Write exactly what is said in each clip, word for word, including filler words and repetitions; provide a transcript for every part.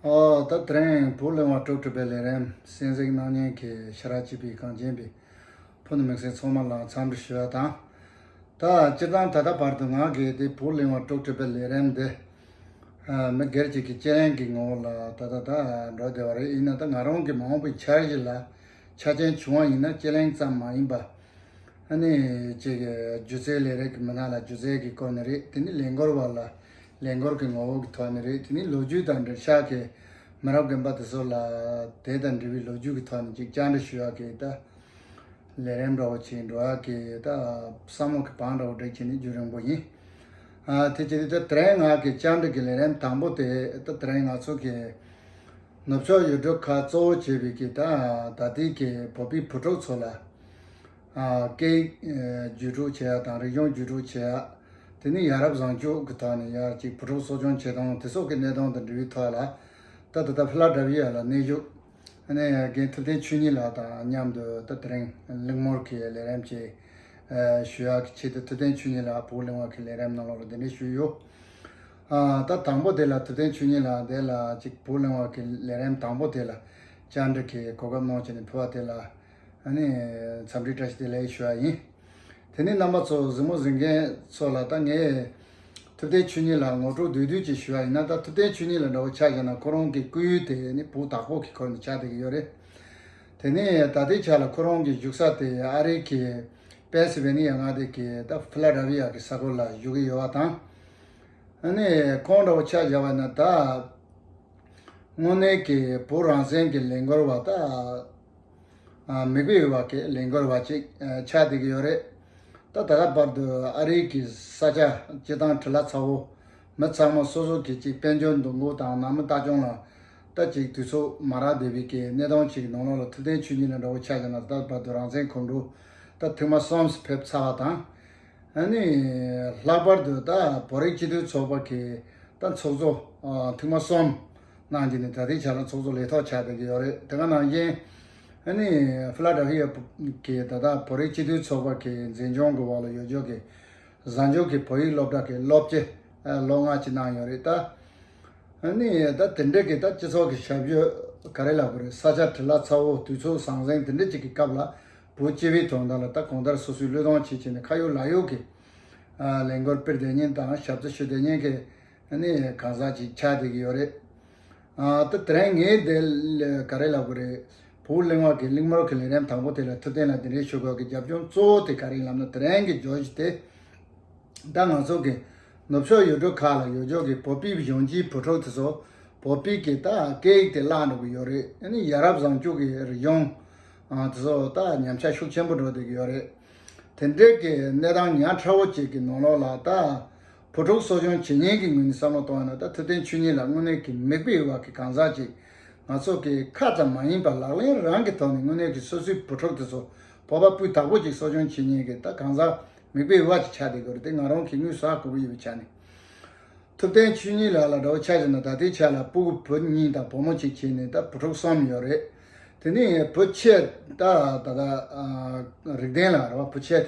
ཨོ། ད་དེ་རིང་བོད་གླེང་བ་དྲུག་གྲུབ་པའི་ལས་རིམ་གསན་གཟིགས་གནང་མཁན་གྱི་ཤེས་རབ་སྐྱིད་པའི་གངས་ཅན་པའི་ཕུ་ནུ་མིག་སེར་ཚང་མ་ལ་འཚམས་འདྲི་ཞུ་བ་དང་། ད་སྤྱིར་བཏང་ད་ལྟ་བར་དུ་ང་གིས་དེ་བོད་གླེང་བ་དྲུག་གྲུབ་པའི་ལས་རིམ་འདི། ཨ། མི་སྒེར་གཅིག་གི་དཔྱད་གླེང་གི་ངོ་བོ་ལ་ད་ད་ད་འགྲོ་བསྡད་པ་རེད། ཡིན་ན་ད་ང་རང་གི་མ་འོངས་པའི་འཆར་གཞི་ལ་ཆ་རྐྱེན་བྱུང་བ་ཡིན་ན་དཔྱད་གླེང་ཙམ་མ་ཡིན་པ། ཨ་ནི་ཅིག་སྒྱུ་རྩལ་ལས་རིགས་ཀྱི་མི་སྣ་ལ་སྒྱུ་རྩལ་གྱི་སྐོར་ནས་རེད། དེ་ནི་ལས་འགུལ་བ་ལ་ལས་འགུལ་གྱི་ངོ་བོ་གི་ཐོག་ནས་རེད། དེ་ནི་ལོ་རྒྱུས་དང་འབྲེལ་ཆགས་ཀྱི་མི་རབས་རྒན་པ་དེ་ཚོ་ལ་དེ་དང་འབྲེལ་བའི་ལོ་རྒྱུས་ཀྱི་ཐོག་ནས་ཅིག་བཅར་འདྲི་ཞུ་ཡག་གི་ད་ལས་རིམ་འདྲ་བོ་ཅིག་འགྲོ་ཡག་གི་ད་བསམ་བློ་གི་བང་འདྲ་བོ་བསྒྲིགས་བྱས་ནས་རྒྱུན་རིང་པོ་ཡིན། ཨ། དེ་བྱས་ཏེ་ད་དེ་རིང་ང་གི་བཅར་འདྲི་གི་ལས་རིམ་དང་པོ་དེ་ད་དེ་རིང་ང་ཚོ་གི་ནུབ་ཕྱོགས་ཡུལ་གྲུ་ཁག་གཙོ་བོ་བྱས་པའི་གི་ད་ད་ལྟའི་གི་བོད་པའི་བུ་ཕྲུག་ཚོ་ལ། ཨ། སྐད་ཡིག་ཨ་བརྒྱུད་སྤྲོད་བྱེད་ཡག་དང་རིག་གཞུང་བརྒྱུད་སྤྲོད་བྱེད་ཡག་དེ་ནི་ཡ་རབས་བཟང་སྤྱོད་ཀྱི་ཐོག་ནས་ཡར་ཅིག་བུ་ཕྲུག་གསོ་སྐྱོང་བྱེད་སྟངས་དེ་སོགས་ཀྱི་གནད་དོན་དང་འབྲེལ་བའི་ཐོག་ལ་ད་ད་ལྟ་ཕི་ལ་ཌེལ་ཕི་ཡ་ལ་གནས་བཞུགས། ཨ་ནི་རྒན་ཐུབ་བསྟན་ཆོས་ཉིད་ལགས་དང་མཉམ་དུ་ད་དེ་རིང་གླེང་མོལ་གྱི་ལས་རིམ་ཅིག་ཨ་ཞུ་ཡག་གི་ཆེད་དུ་ཐུབ་བསྟན་ཆོས་ཉིད་ལགས་བོད་གླེང་བ་གི་ལས་རིམ་ནང་ལོགས་ལ་གདན་འདྲེན་ཞུས་ཡོད། ཨ། ད་དང་པོ་དེ་ལ་ཐུབ་བསྟན་ཆོས་ཉིད་ལགས་དེ་ལ་ཅིག་བོད་གླེང་བ་གི་ལས་རིམ་དང་པོ་དེ་ལ་བཅར་འདྲི་གི་གོ་སྐབས་གནང་བྱས་ནས་ཕུལ་བ་དེ་ལ། ཨ་ནི་འཚམས་འདྲི་བཀྲ་ཤིས་བདེ་ལེགས་ཞུ་བ་ཡིན། དེ་ནས་རྣམ་པ་ཚོ་གཟིགས་མོ་གཟིགས་མཁན་ཚོ་ལ་ད་ངས་ཐུབ་བསྟན་ཆོས་ཉིད་ལགས་ངོ་སྤྲོད་བསྡུས་བསྡུས་ཅིག་ཞུ་བ་ཡིན་ན། ད་ཐུབ་བསྟན་ཆོས་ཉིད་ལགས་འདྲ་བོ་ཆ་བཞག་ན་ཁོ་རང་གི་སྐུ་ཡུལ་དེ་ནི་བོད་དྭགས་པོ་གི་ཁུལ་ནས་ཆགས་བསྡད་ཀྱི་ཡོད་རེད། དེ་ནས་ད་ལྟའི་ཆ་ལ་ཁོ་རང་གི་བཞུགས་ས་དེ་ཨ་རི་གི་པེན་སིལ་ཝེ་ནི་ཡ་མངའ་སྡེ་གི་ད་ཕི་ལ་ཌེལ་ཕི་ཡ་གི་ས་ཁུལ་ལ་བཞུགས་ཀྱི་ཡོད་པ་དང་། ཨ་ནི་ཁོང་འདྲ་བོ་ཆ་བཞག་པ་ཡིན་ན་ད། དངོས་གནས་ཀྱི་བོད་རང་བཙན་གྱི་ལས་འགུལ་བ་དང་། ཨ། མིག་དཔེ་འོས་པ་གི་ལས་འགུལ་བ་ཅིག་ཨ་ཆགས་བསྡད་ཀྱི་ཡོད་རེད། ད་ད་ལྟ་བར་དུ་ཨ་རིའི་གི་ས་ཆ་སྤྱིར་བཏང་བྲེལ་བ་ཚ་བོ། མི་ཚང་མ་སོ་སོ་གི་ཅིག་དཔལ་འབྱོར་འདུ་འགོད་དང་ནང་མི་ལྟ་སྐྱོང་ལ་ད་ཅིག་དུས་ཚོད་མ་རག་བསྡད་པའི་གི་གནས་སྟངས་ཅིག་གི་ནང་ལོགས་ལ་ཐུབ་བསྟན་ཆོས་ཉིད་ལགས་འདྲ་བོ་ཆ་བཞག་ན་ད་ལྟ་བར་དུ་རང་བཙན་གོམ་བགྲོད་ད་ཐེངས་མ་གསུམ་ཕེབས་ཚར་བ་དང་། ཨ་ནི་ལྷག་པར་དུ་ད་བོད་རིགས་སྤྱི་མཐུན་ཚོགས་པ་གི་ད་ཚོགས་གཙོ་ཨ་ཐེངས་མ་གསུམ་གནང་རྗེས་ནས་ད་ལྟའི་ཆ་ལ་ཚོགས་གཙོ་ལས་ཐོག་ཆགས་བསྡད་ཀྱི་ཡོད་རེད། དེ་ག་ནང་བཞིན་ཨ་ནི་ཕི་ལ་ཌེལ་ཕི་ཡ་གི་ད་ལྟ་བོད་རིགས་སྤྱི་མཐུན་ཚོགས་པ་གི་འཛིན་སྐྱོང་གི་འོག་ལ་ཡོད་ཆོག་གི་བཟང་སྤྱོད་ཀྱི་བོད་ཡིག་སློབ་གྲྭ་གི་སློབ་སྤྱི་ཨ་ལོ་ལྔ་ཅིག་གནང་ཡོད་རེད་ད། ཨ་ནི་ད་དེ་འདྲ་གི་ད་སྤྱི་ཚོགས་ཀྱི་ཞབས་ཞུ་ག་རེ་ལབ་དགོས་རེད། ས་ཆ་བྲེལ་བ་ཚ་བོ་དུས་ཚོད་ཟང་ཟིང་དེ་འདྲ་ཅིག་གི་སྐབས་ལ་བོད་སྤྱི་པའི་དོན་དག་ལ་ད་གང་ལྟར་སོ་སོའི་བློས་གཏོང་བྱེད་བྱས་ནས་ཁ་ཡོད་ལག་ཡོད་ཀྱི་ཨ་ལས་འགུལ་སྤེལ་བསྡད་མཁན་དང་ཞབས་ཕྱི་ཞུ་བསྡད་མཁན་གྱི་ཨ་ནི་གང་ཟག་ཅིག་ཆགས་བསྡད་ཀྱི་ཡོད་རེད། ཨ་ད་དེ་རིང་ངས་འདི་ལ་ག་རེ་ལབ་དགོས་རེད། བོད་གླེང་བ་གི་གླེང་མོལ་གྱི་ལས་རིམ་དང་པོ་དེ་ལ་ཐུབ་བསྟན་ལ་གདན་འདྲེན་ཞུ་དགོས་ཀྱི་རྒྱབ་ལྗོངས་གཙོ་བོ་དེ་ག་རེ་ཡིན་ལབ་ན་དེ་རིང་གི་བརྗོད་གཞི་དེ། ད་ང་ཚོ་གི་ནུབ་ཕྱོགས་ཡུལ་གྲུ་ཁག་ལ་ཡོད་ཆོག་གི་བོད་པའི་གཞོན་སྐྱེས་བུ་ཕྲུག་དེ་ཚོ་བོད་པའི་གི་ད་སྐད་ཡིག་དེ་བརླག་འགྲོ་གི་ཡོད་རེད། ཨ་ནི་ཡ་རབས་བཟང་སྤྱོད་ཀྱི་རིག་གཞུང་ཨ་དེ་ཚོ་ད་ཉམས་ཆག་ཤུགས་ཆེན་པོ་འགྲོ་བསྡད་ཀྱི་ཡོད་རེད། དེ་འདྲའི་གི་གནས་སྟངས་ཉག་ཕྲ་བོ་ཅིག་གི་ནང་ལོགས་ལ་ད་བུ་ཕྲུག་གསོ་སྐྱོང་བྱེད་མཁན་གྱི་ངོས་ནས་བསམ་བློ་གཏོང་བ་ན་ད་ཐུབ་བསྟན་ཆོས་ཉིད་ལགས་དངོས་གནས་ཀྱི་མིག་དཔེ་འོས་པ་གི་གང་ཟག་ཅིག་ང་ཚོ་གི་ཁ་ཙམ་མ་ཡིན་པར་ལག་ལེན་རང་གི་ཐོག་ནས་དངོས་གནས་ཀྱི་སོ་སོའི་བུ་ཕྲུག་དེ་ཚོ་བོད་པ་སྤུས་དག་པོ་ཅིག་གསོ་སྐྱོང་བྱེད་མཁན་གྱི་ད་གང་ཟག་མིག་དཔེ་འོས་པ་ཅིག་ཆགས་བསྡད་ཀྱི་ཡོད་རེད། དེ་ང་རང་གི་དངོས་སུ་ཧ་གོ་གི་ཡོད་པའི་ཆ་ནས། ཐུབ་བསྟན་ཆོས་ཉིད་ལགས་ལ་འདྲ་བོ་ཆ་བཞག་ན་ད་ལྟའི་ཆ་ལ་སྤུ་གུ་བུ་གཉིས་དང་བུ་མོ་གཅིག་བྱས་ནས་ད་བུ་ཕྲུག་གསུམ་ཡོད་རེད། དེ་ནས་བུ་ཆེ་ད་ད་ད་ཨ་རིག་ལྡན་ལགས་རེད་བ། བུ་ཆེ་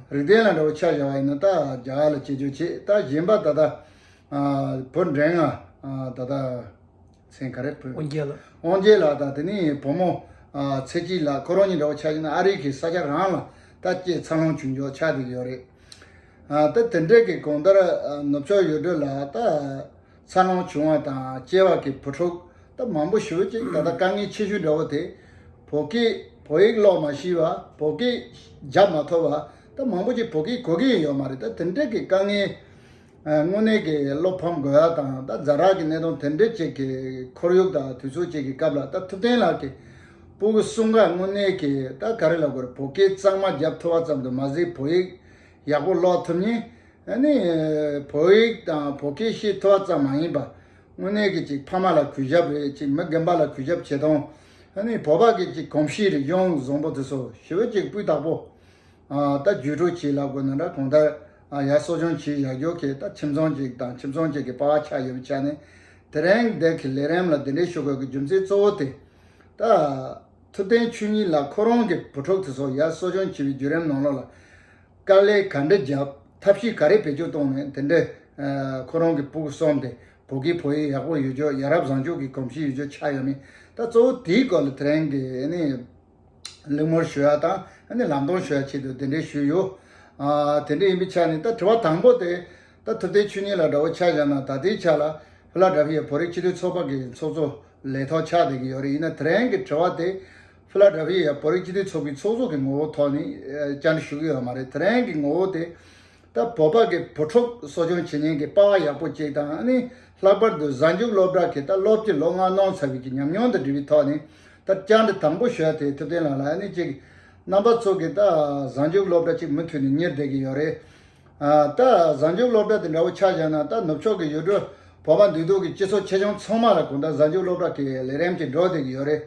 རིག་ལྡན་ལགས་འདྲ་བོ་ཆ་བཞག་པ་ཡིན་ན་ད་རྒྱ་གར་ལ་སྐྱེས་རྒྱུ་བྱས། ད་གཞན་པ་ད་ད་ཨ་བུ་འབྲིང་ང་ཨ་ད་ད་མཚན་ག་རེ་བུ། དབང་རྒྱལ་ལགས། དབང་རྒྱལ་ལགས་དང་དེ་ནས་བུ་མོ་ཨ་ཚེ་སྐྱིད་ལགས། ཁོ་རང་གཉིས་འདྲ་བོ་ཆ་བཞག་ན་ཨ་རི་གི་ས་ཆ་རང་ལ་ད་སྐྱེས་འཚར་ལོངས་བྱུང་ཆོག་ཆགས་བསྡད་ཀྱི་ཡོད་རེད། ཨ་ད་དེ་འདྲའི་གི་གང་ལྟར་ཨ་ནུབ་ཕྱོགས་ཡུལ་གྲུ་ལ་ད་འཚར་ལོངས་བྱུང་བ་དང་སྐྱེས་པ་གི་བུ་ཕྲུག་ད་མང་པོ་ཞེ་པོ་ཅིག་ད་ལྟ་དཀའ་ངལ་ཆེ་ཤོས་འདྲ་བོ་དེ་བོད་སྐད་བོད་ཡིག་ཀློག་མ་ཤེས་པ། བོད་སྐད་རྒྱབ་མ་ཐུབ་པ། ད་མང་པོ་ཅིག་བོད་སྐད་གོ་གི་ཡོད་མ་རེད། ད་དེ་འདྲའི་གི་དཀའ་ངལ་ཨ་དངོས་གནས་ཀྱི་བློ་ཕམ་དགོས་ཡ་དང་ད་ཛ་དྲག་གི་གནད་དོན་དེ་འདྲའི་ཅིག་གི་ཁོར་ཡུག་དང་དུས་ཚོད་ཅིག་གི་སྐབས་ལ་ད་ཐུབ་བསྟན་ལགས་ཀྱི་སྤུ་གུ་གསུམ་ཀ་དངོས་གནས་ཀྱི་ད་ག་རེ་ལབ་དགོས་རེད། བོད་སྐད་གཙང་མ་རྒྱབ་ཐུབ་པ་ཙམ་དུ་མ་ཟད་བོད་ཡིག་ཡག་པོ་ཀློག་ཐུབ་མཁན། ཨ་ནི་བོད་ཡིག་དང་བོད་སྐད་ཤེས་ཐུབ་པ་ཙམ་མ་ཡིན་པ་དངོས་གནས་ཀྱི་ཅིག་ཕ་མ་ལ་གུས་ཞབས་རེད། ཅིག་མི་རྒན་པ་ལ་གུས་ཞབས་བྱེད་སྟངས། ཨ་ནི་བོད་པ་གི་ཅིག་གོམས་གཤིས་རིག་གཞུང་བཟང་པོ་དེ་ཚོ་ཞེ་པོ་ཅིག་སྤུས་དག་པོ། ཨ་ད་བརྒྱུད་སྤྲོད་བྱེད་ལབ་དགོས་ན་འདྲ། གང་ལྟར་ཨ་ཡར་གསོ་སྐྱོང་བྱེད་ཡག་ཡོད་ཀྱི་ད་ཁྱིམ་ཚང་ཅིག་དང་ཁྱིམ་ཚང་ཅིག་གི་པ་ཕ་ཆགས་ཡོད་པའི་ཆ་ནས་དེ་རིང་འདིར་གྱི་ལས་རིམ་ལ་གདན་འདྲེན་ཞུ་དགོས་ཀྱི་རྒྱུ་མཚན་གཙོ་བོ་དེ། ད་ཐུབ་བསྟན་ཆོས་ཉིད་ལགས་ཁོ་རང་གི་བུ་ཕྲུག་དེ་ཚོ་ཡར་གསོ་སྐྱོང་བྱེད་པའི་བརྒྱུད་རིམ་ནང་ལོགས་ལ་དཀའ་ལས་ག་འདྲ་བརྒྱབ། ཐབས་ཤེས་ག་རེ་བེད་སྤྱོད་བཏང་ནས་དེ་འདྲ་ཨ་ཁོ་རང་གི་སྤུ་གུ་གསུམ་དེ་ བོད་སྐད་བོད་ཡིག་ཡག་པོ་ཡོད་ཅོག་ཡ་རབས་བཟང་སྤྱོད་ཀྱི་གོམས་གཤིས་ཡོད་ཅོག་ཆགས་ཡོད་མེད། ད་གཙོ་བོ་དེའི་སྐོར་ལ་དེ་རིང་གི་ཨ་ནི་གླེང་མོལ་ཞུ་ཡ་དང་ཨ་ནི་ལམ་སྟོན་ཞུ་ཡ་ཆེད་དུ་དེ་འདྲའི་ཞུས་ཡོད། ཨ་དེ་འདྲ་ཡིན་པའི་ཆ་ནས་ད་དྲི་བ་དང་པོ་དེ་ད་ཐུབ་བསྟན་ཆོས་ཉིད་ལགས་འདྲ་བོ་ཆ་བཞག་ན་ད་ལྟའི་ཆ་ལ་ཕི་ལ་ཌེལ་ཕི་ཡ་བོད་རིགས་སྤྱི་མཐུན་ཚོགས་པ་གི་ཚོགས་གཙོ་ལས་ཐོག་ཆགས་བསྡད་ཀྱི་ཡོད་རེད། ཡིན་ན་དེ་རིང་གི་དྲི་བ་དེ་ཕི་ལ་ཌེལ་ཕི་ཡ་བོད་རིགས་སྤྱི་མཐུན་ཚོགས་པའི་ཚོགས་གཙོ་གི་ངོ་བོ་ཐོག་ནས་ཨ་བཅར་འདྲི་ཞུ་གི་ཡོད་མ་རེད། དེ་རིང་གི་ངོ་བོ་དེ་ད་བོད་པ་གི་བུ་ཕྲུག་གསོ་སྐྱོང་བྱེད་མཁན་གྱི་པ་ཕ་ཡག་པོ་ཅིག་དང་ཨ་ནི་ལྷག་པར་དུ་གཟའ་མཇུག་སློབ་གྲྭ་གི་ད་སློབ་སྤྱི་ལོ་ལྔ་གནང་ཚར་བའི་གི་ཉམས་མྱོང་དང་འབྲེལ་བའི་ཐོག་ནས་ད་བཅར་འདྲི་དང་པོ་ཞུ་ཡ་དེ་ཐུབ་བསྟན་ལགས་ལ་ཨ་ནི་ཅིག་རྣམ་པ་ཚོ་གི་ད་གཟའ་མཇུག་སློབ་གྲྭ་ཅིག་མུ་མཐུད་ནས་གཉེར་བསྡད་ཀྱི་ཡོད་རེད། ཨ་ད་གཟའ་མཇུག་སློབ་གྲྭ་དེ་འདྲ་བོ་ཆ་བཞག་ན་ད་ནུབ་ཕྱོགས་ཀྱི་ཡུལ་གྲུ་བོད་པ་འདུས་སྡོད་ཀྱི་སྤྱི་ཚོགས་ཆེ་ཆུང་ཚང་མ་ལ་དགོང་དག་གཟའ་མཇུག་སློབ་གྲྭ་གི་ལས་རིམ་ཅིག་འགྲོ་བསྡད་ཀྱི་ཡོད་རེད།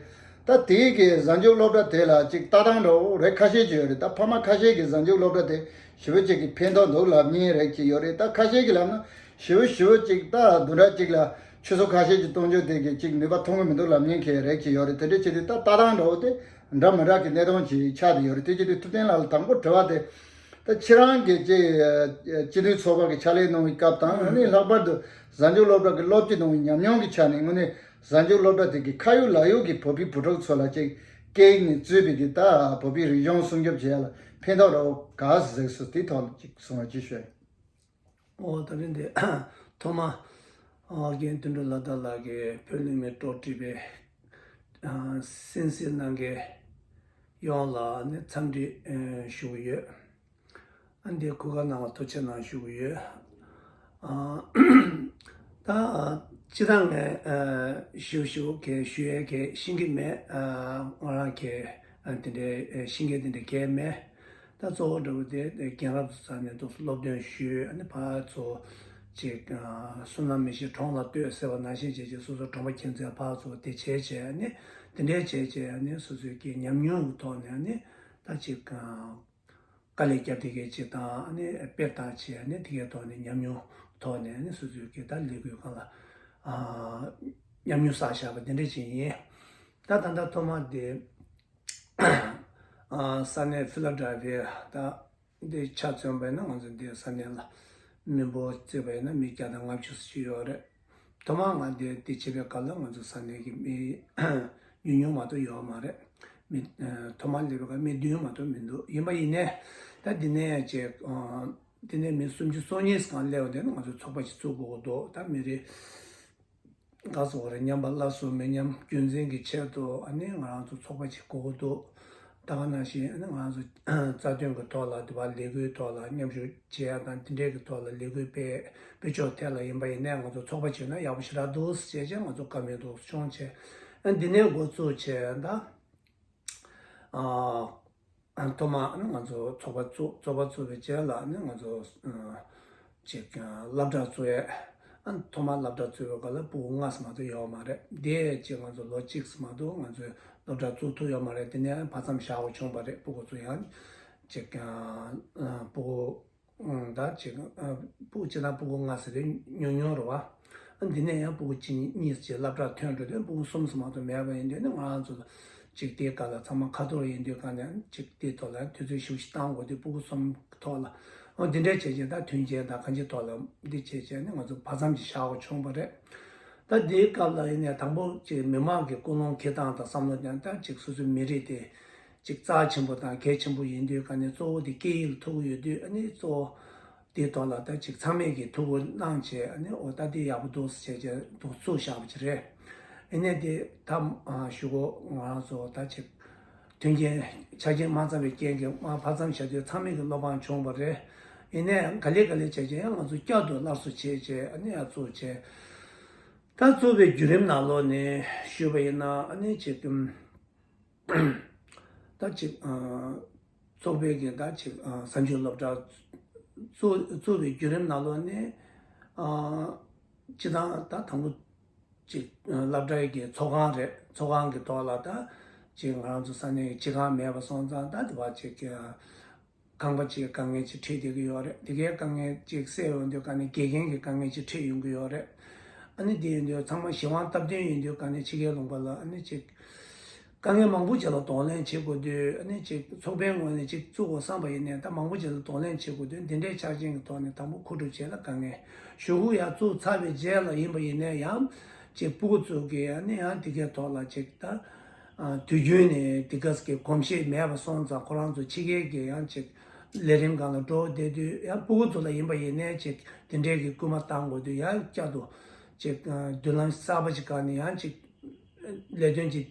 ད་དེའི་གི་གཟའ་མཇུག་སློབ་གྲྭ་དེ་ལ་ཅིག་ལྟ་སྟངས་འདྲ་བོ་རེ་ཁ་ཤས་ཅིག་ཡོད་རེད། ད་ཕ་མ་ཁ་ཤས་ཀྱིས་གཟའ་མཇུག་སློབ་གྲྭ་དེ་ཞེ་པོ་ཅིག་གི་ཕན་ཐོགས་འདུག་ལབ་མཁན་རིགས་ཅིག་ཡོད་རེད། ད་ཁ་ཤས་ཀྱིས་ལབ་ན་ཞེ་པོ་ཞེ་པོ་ཅིག་ད་བདུན་ཕྲག་གཅིག་ལ་ཆུ་ཚོད་ཁ་ཤས་ཀྱི་གཏོང་རྒྱུ་དེ་གི་ཅིག་ནུས་པ་ཐོན་གི་མི་འདུག་ལབ་མཁན་གྱི་རིགས་ཅིག་ཡོད་རེད། དེ་འདྲ་བྱས་དུས་ད་ལྟ་སྟངས་འདྲ་བོ་དེ་འདྲ་མི་འདྲ་གི་གནས་སྟངས་ཅིག་ཆགས་བསྡད་ཡོད་རེད། དེ་བྱས་དུས་ཐུབ་བསྟན་ལགས་ལ་དང་པོ་དྲི་བ་དེ། ད་ཁྱེད་རང་གིས་ཅིག་སྤྱི་མཐུན་ཚོགས་པ་གི་ཕྱག་ལས་གནང་བའི་སྐབས་དང་ཨ་ནི་ལྷག་པར་དུ་གཟའ་མཇུག་སློབ་གྲྭ་གི་སློབ་སྤྱི་གནང་བའི་ཉམས་མྱོང་གི་ཆ་ནས་དངོས་གནས་གཟའ་མཇུག་སློབ་གྲྭ་དེ་གི་ཁ་ཡོད་ལག་ཡོད་ཀྱི་བོད་པའི་བུ་ཕྲུག་ཚོ་ལ་ཅིག་སྐད་ཡིག་ནས་གཙོས་པའི་གི་ད་བོད་པའི་རིག་གཞུང་སྲུང་སྐྱོབ་བྱེད་ཡ་ལ་ཕན་ཐོགས་འདྲ་བོ་ག་ཟིག་སོང་དེའི་ཐོག་ལ་ཅིག་གསུང་བ་ཅིག་ཞུ། ཨོ་ད་རིང་འདི་ཐོག་མ་ཨ་རྒན་དོན་གྲུབ་ལྷ་དར་ལགས་ཀྱིས་བོད་གླེང་མོལ་དཀྲོག་ཁྲིད་པའི་ཨ་གསན་གཟིགས་གནང་མཁན་ཡོངས་ལ་ནི་འཚམས་འདྲི་ཨ་ཞུ་གི་ཡོད། ཨ་འདི་གོ་སྐབས་གནང་བ་ཐུགས་རྗེ་གནང་ཞུ་གི་ཡོད། ཨ་ད་སྤྱིར་བཏང་ངས་ཨ་ཞུ་ཞུ་གི་ཞུ་ཡས་གི་ཤེས་ཀྱི་མེད། ཨ་ང་རང་གི་ཨ་དེ་འདྲའི་ཨ་ཤེས་མཁན་དེ་འདྲ་གང་ཡང་མེད། ད་གཙོ་བོ་འདྲ་བོ་དེ་དེ་རྒན་རབས་ཚོ་ས་ནས་འདུག་སློབ་སྟོན་ཞུས། ཨ་ནི་ཕར་ཚུར་ཅིག་ཨ་བསོད་ནམས་མི་ཤེས་གྲོང་ལ་ལྟོས་ཟེར་བ་ནང་བཞིན་བྱས་བྱས་སོ་སོ་གྲོང་པ་ཁྱིམ་མཚེས་ཕར་ཚུར་དེ་བྱས་བྱས་ཨ་ནི་དེ་འདྲའི་བྱས་བྱས་ཨ་ནི་སོ་སོའི་གི་ཉམས་མྱོང་གི་ཐོག་ནས་ཨ་ནི་ད་ཅིག་ཨ་དཀའ་ལས་བརྒྱབ་བསྡད་མཁན་ཅིག་དང་ཨ་ནི་དཔེ་ལྟ་བྱས་ཨ་ནི་དེ་གའི་ཐོག་ནས་ཉམས་མྱོང་ཐོག་ནས་ཨ་ནི་སོ་སོའི་གི་ད་ལས་འགུལ་སྒང་ལ་ཨ་ཉམས་མྱོང་བསགས་བཞག་པ་དེ་འདྲ་ཅིག་ཡིན། ད་ད་ལྟ་ཐོག་མ་དེ་ཨ་ས་གནས་ཕི་ལ་ཌེལ་ཕི་ཡ་ད་འདི་ཆ་མཚོན་པ་ཡིན་ན་ང་ཚོ་འདི་ས་གནས་ལ་མི་འབོར་བརྩིས་པ་ཡིན་ན་མི་བརྒྱ་དང་ལྔ་བཅུ་ཙམ་ཅིག་ཡོད་རེད། ཐོག་མར་ང་འདི་འདི་བྱེད་པའི་སྐབས་ལ་ང་ཚོ་ས་གནས་ཀྱི་མི་ཉུང་ཉུང་མ་གཏོགས་ཡོད་མ་རེད། མི་ཐོག་མར་སླེབས་པའི་སྐབས་མི་བདུན་མ་གཏོགས་མི་འདུག་ཡིན་པ་ཡིན་ནའི་ད་འདི་ནས་ཅིག་འདི་ནས་མི་སུམ་ཅུ་སོ་གཉིས་སྒང་སླེབས་པ་དེ་ནི་ང་ཚོ་ཚོགས་པ་ཞིག་བཙུགས་དགོས་ཀྱི་འདུག་ད་མི་རེ་ག་ཚོད་རེ་མཉམ་པ་སླར་གསོ་མི་མཉམ་རྒྱུན་འཛིན་གྱི་ཆེད་དུ་ཨ་ནི་ང་རང་ཚོ་ཚོགས་པ་ཅིག་དགོས་ཀྱི་འདུག་ད་ག་ནང་བཞིན་ཨ་ནི་ང་རང་ཚོ་རྩ་དོན་གྱི་ཐོག་ལ་དེ་བ་ལས་འགུལ་ཐོག་ལ་མཉམ་ཞུགས་བྱེད་ཡ་དང་དེ་འདྲས་ཀྱི་ཐོག་ལ་ལས་འགུལ་སྤེལ་སྤེལ་ཕྱོགས་ཐད་ལ་ཡིན་པ་ཡིན་ནའི་ང་ཚོ་ཚོགས་པ་བྱས་ན་ཡག་པོ་ཞེ་དྲག་འདུག་ཟེར་བྱས་ང་ཚོ་བཀའ་མོལ་འདུག་བྱུང་བྱས་ཨ་འདི་ནས་འགོ་བཙུགས་བྱས་ད། ཨ་ཐོག་མ་ཨ་ནི་ང་ཚོ་ཚོགས་པ་བཙུགས་ཚོགས་པ་བཙུགས་པའི་རྗེས་ལ་ཨ་ནི་ང་ཚོ་ཨ་ཅིག་ཨ་སློབ་གྲྭ་བཙུགས་ཡས། ཨ་ཐོག་མ་སློབ་གྲྭ་བཙུགས་པའི་སྐབས་ལ་ཕྲུ་གུ་ལྔ་ཙམ་མ་གཏོགས་ཡོད་མ་རེད། དེ་ཅིག་ང་ཚོ་ལོ་གཅིག་ཙམ་མ་གཏོགས་ང་ཚོས་སློབ་གྲྭ་བཙུགས་ཐུབ་ཡོད་མ་རེད། དེ་ནས་བར་མཚམས་བཞག་དགོས་བྱུང་བ་རེད། ཕྲུ་གུ་ཚོ་ཡང་ཅིག་ཨ་ཕྲུ་གུ་ཨང་ད་ཅིག་ཨ་ཕྲུ་གུ་སྤྱིར་བཏང་ཕྲུ་གུ་ལྔ་ཟེར་དུས་ཉུང་ཉུང་རེད་བ། ཨ་འདི་ནས་ཡང་ཕྲུ་གུ་གཅིག་གཉིས་ཅིག་སློབ་གྲྭར་ཐོན་འགྲོ་དུས་ཕྲུ་གུ་གསུམ་ཙམ་མ་གཏོགས་མེད་པ་ཡིན་དུས་ནི་ང་རང་ཚོ་ལ་ཅིག་དེའི་སྐབས་ལ་ཚང་མ་ཁ་ཐོར་ཡིན་དུས་ག་ནས་ཅིག་དེའི་ཐོག་ལ་དུས་ཚོད་ཞེ་པོ་ཅིག་བཏང་དགོས་དུས་ཕྲུ་གུ་གསུམ་གི་ཐོག་ལ་ཨ་འདི་འདྲའི་བྱས་བྱས་ད་མཐུན་རྐྱེན་དང་གང་ཅིའི་ཐོག་ལ་འདི་བྱས་བྱས་ནི་ང་ཚོ་བར་མཚམས་ཅིག་བཞག་དགོས་བྱུང་བ་རེད། ད་དེའི་སྐབས་ལ་ཡིན་ནས་དང་པོ་ཅིག་མི་མང་གི་ཀུན་སློང་འཁྱེར་སྟངས་དང་བསམ་བློ་ཀྱང་ད་ཅིག་སོ་སོའི་མི་རིགས་དེ། ཅིག་རྩ་ཆེན་པོ་དང་གལ་ཆེན་པོ་ཡིན་དུས་ག་ནས་གཙོ་བོ་དེ་སྐད་ཡིག་ལ་ཐུག་གི་ཡོད་དུས་ཨ་ནི་གཙོ་བོ་དེའི་ཐོག་ལ་ད་ཅིག་ཚང་མས་ཀྱི་ཐུགས་ཁུར་གནང་བྱས་ཨ་ནི་འོ་ད་དེ་ཡག་པོ་འདུག་ཟེར་བྱས་བྱས་འདུག་བཙུགས་བཞག་པ་ཅིག་རེད། ཡིན་ནའི་དེ་ད་ཞུ་གོ་ང་རང་ཚོ་ད་ཅིག་མཐུན་རྐྱེན་ཆ་རྐྱེན་མ་ཚང་བའི་རྐྱེན་གྱིས་མ་བར་མཚམས་བཞག་དུས་ཚང་མས་ཀྱི་བློ་ཕམ་བྱུང་བ་རེད། ཡིན་ནའི་ག་ལེ་ག་ལེ་བྱས་བྱས་ཡང་ང་ཚོ་བསྐྱར་དུ་སླར་གསོ་བྱས་བྱས་ཨ་ནི་ཡར་བཙུགས་བྱས་ད་བཙུགས་པའི་བརྒྱུད་རིམ་ནང་ལོགས་ནས་ཞུས་པ་ཡིན་ན་ཨ་ནི་ཅིག་ད་ཅིག་ཚོགས་པའི་གི་ད་ཅིག་གཟའ་མཇུག་སློབ་གྲྭ་བཙུགས་བཙུགས་པའི་བརྒྱུད་རིམ་ནང་ལོགས་ནས་སྤྱིར་བཏང་ད་དང་པོ་ཅིག་སློབ་གྲྭའི་གི་ཚོགས་ཁང་རེད། ཚོགས་ཁང་གི་ཐོག་ལ་ད་ཅིག་ང་རང་ཚོ་ས་གནས་ཀྱི་སྤྱི་ཁང་མེད་པ་སོང་ཙང་ད་དེ་བ་ཅིག་ཁང་པ་ཅིག་དཀའ་ངལ་ཅིག་འཕྲད་བསྡད་ཀྱི་ཡོད་རེད། དེ་གའི་དཀའ་ངལ་ཅིག་སེལ་ཡོང་དུས་ག་ནས་དགེ་རྒན་གྱི་དཀའ་ངལ་ཅིག་འཕྲད་ཡོང་གི་ཡོད་རེད། ཨ་ནི་དེ་ཡིན་དུས་ཚང་མ་གཞན་དབང་སྟབས་བསྟུན་ཡིན་དུས་ག་ནས་ཕྱི་རྒྱལ་ལུང་པ་ལ་ཨ་ནི་ཅིག་ དཀའ་ངལ་མང་པོ་ཅིག་ལ་གདོང་ལེན་བྱེད་དགོས་དུས། ཨ་ནི་ཅིག་ཚོགས་པའི་ངོས་ནས་ཅིག་བཙུགས་དགོས་བསམ་པ་ཡིན་ནའི་ད་མང་པོ་ཅིག་ལ་གདོང་ལེན་བྱེད་དགོས་དུས། འདི་འདྲའི་ཆ་རྐྱེན་གྱི་ཐོག་ནས་དང་པོ་མཁོ་སྒྲུབ་བྱེད་ལ་དཀའ་ངལ། གཞུག་གུ་ཡར་བཙུགས་ཚར་བའི་རྗེས་ལ་ཡིན་པ་ཡིན་ནའི་ཡང་ཅིག་སྤུ་གུ་ཚོ་གིས་ཨ་ནི་ཡང་འདི་གའི་ཐོག་ལ་ཅིག་ད་དུས་རྒྱུན་ནས་འདི་ག་གི་གོམས་གཤིས་མེད་པ་སོང་ཙང་། ཁོ་རང་ཚོ་ཕྱི་རྒྱལ་གྱི་ཡང་ཅིག་ལས་རིམ་སྒང་ལ་འགྲོ་བསྡད་དུས། ཡང་སྤུ་གུ་ཚོ་ལ་ཡིན་པ་ཡིན་ནའི་ཅིག་འདི་འདྲའི་གི་སྐུལ་མ་བཏང་དགོས་དུས། ཡང་བསྐྱར་དུ་ཅིག་མདུན་ལམ་གསར་པ་ཅིག་སྒང་ནས་ཡང་ཅིག་ལས་དོན་ཅིག་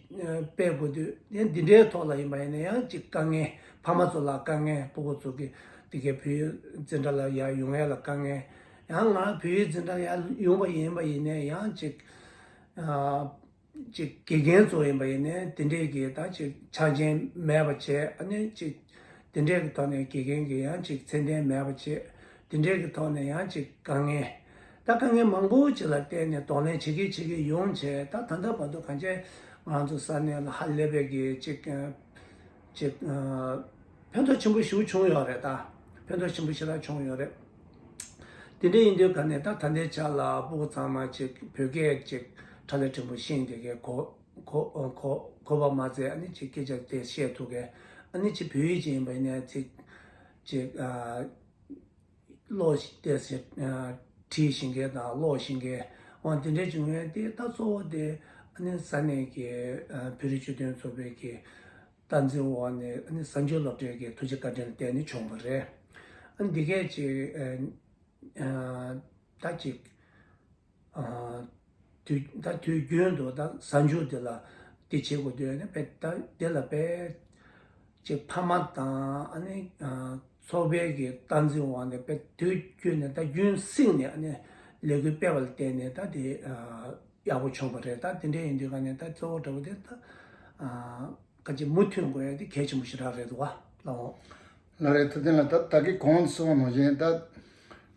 སྤེལ་དགོས་དུས། ཡང་འདི་འདྲའི་ཐོག་ལ་ཡིན་པ་ཡིན་ན་ཡང་ཅིག་དཀའ་ངལ། ཕ་མ་ཚོ་ལ་དཀའ་ངལ། སྤུ་གུ་ཚོ་གི་འདི་གའི་བོད་ཡིག་འཛིན་གྲྭ་ལ་ཡར་ཡོང་ཡས་ལ་དཀའ་ངལ། ཡང་ང་བོད་ཡིག་འཛིན་གྲྭ་ཡར་ཡོང་བ་ཡིན་པ་ཡིན་ནའི་ཡང་ཅིག་ཨ་ཅིག་དགེ་རྒན་ཚོ་ཡིན་པ་ཡིན་ནའི་དེ་འདྲས་ཀྱི་ད་ཅིག་ཆ་རྐྱེན་མེད་པ་བྱས། ཨ་ནི་ཅིག་དེ་འདྲས་ཀྱི་ཐོག་ནས་དགེ་རྒན་གྱི་ཡང་ཅིག་ཚད་ལྡན་མེད་པ་བྱས། དེ་འདྲས་ཀྱི་ཐོག་ནས་ཡང་ཅིག་དཀའ་ངལ། ད་དཀའ་ངལ་མང་པོ་ཅིག་ལ་བརྟེན་ནས་གདོང་ལེན་བྱེད་ཀྱི་བྱེད་ཀྱི་ཡོང་བྱས། ད་ད་ལྟ་བར་དུ་གང་ཅི་ང་ཚོ་ས་གནས་ལ་ཧ་ལས་པའི་གི་ཅིག་ཅིག་ཕན་ཐོགས་ཆེན་པོ་ཞེ་པོ་བྱུང་ཡོད་རེད། ད་ཕན་ཐོགས་ཆེན་པོ་ཞེ་དྲག་བྱུང་ཡོད་རེད། དེ་འདྲ་ཡིན་དུས་ག་ནས་ད་ད་ལྟའི་ཆ་ལ་སྤུ་གུ་ཚང་མ་ཅིག་བོད་སྐད་ཅིག་ཁྲ་ལེ་ཕྲན་བུ་ཤེས་བསྡད་མཁན། གོ་གོ་གོ་བ་མ་ཚད། ཨ་ནི་ཅིག་སྐད་ཆ་དེ་བཤད་ཐུབ་མཁན། ཨ་ནི་ཅིག་བོད་ཡིག་ཅིག་ཡིན་པ་ཡིན་ནའི་ཅིག་ཅིག་ཨ་ཀློག་དེ་ཟེར། ཨ་བྲིས་ཤེས་མཁན་དང་ཀློག་ཤེས་མཁན། འོ་དེ་འདྲ་བྱུང་ཡོད་དེ། ད་གཙོ་བོ་དེ་ཨ་ནི་ས་གནས་ཀྱི་ཨ་བོད་རིགས་སྤྱི་མཐུན་ཚོགས་པའི་གི་སྟངས་འཛིན་འོག་ནས། ཨ་ནི་གཟའ་མཇུག་སློབ་གྲྭའི་གི་ཐུགས་རྗེ་བཀའ་དྲིན་ལ་བརྟེན་ནས་བྱུང་བ་རེད། ཨ་ནི་འདི་གས་ཅིག་ཨ་ཨ་ད་ཅིག་ཨ་དུས་ད་དུས་རྒྱུན་དུ་ད་གཟའ་མཇུག་འདི་ལ་འདི་བྱེད་དགོས་དུས་ནི། དཔེ་ད་འདི་ལ་དཔེ་ཅིག་ཕ་མ་དང་ཨ་ནི་ཨ་ཚོགས་པའི་གི་སྟངས་འཛིན་འོག་ནས་དཔེ་དུས་རྒྱུན་ནས་ད་རྒྱུན་བསྲིངས་ནས་ཨ་ནི་ལས་འགུལ་སྤེལ་བ་ལ་བརྟེན་ནས་ད་དེ་ཨ་ཡག་པོ་བྱུང་བ་རེད། ད་དེ་འདྲ་ཡིན་དུས་ག་ནས་ད་གཙོ་བོ་འདྲ་བོ་དེ་ད་ཨ་ག་ཅིག་མུ་མཐུད་དགོས་ཡ་དེ་གལ་ཆེན་པོ་ཞེ་དྲག་རེད་འདུག་བ། ལགས་འོང་། ལགས་རེད། ཐུབ་བསྟན་ལགས། ད་ད་གིན་གོང་དུ་གསུངས་པ་ནང་བཞིན། ད་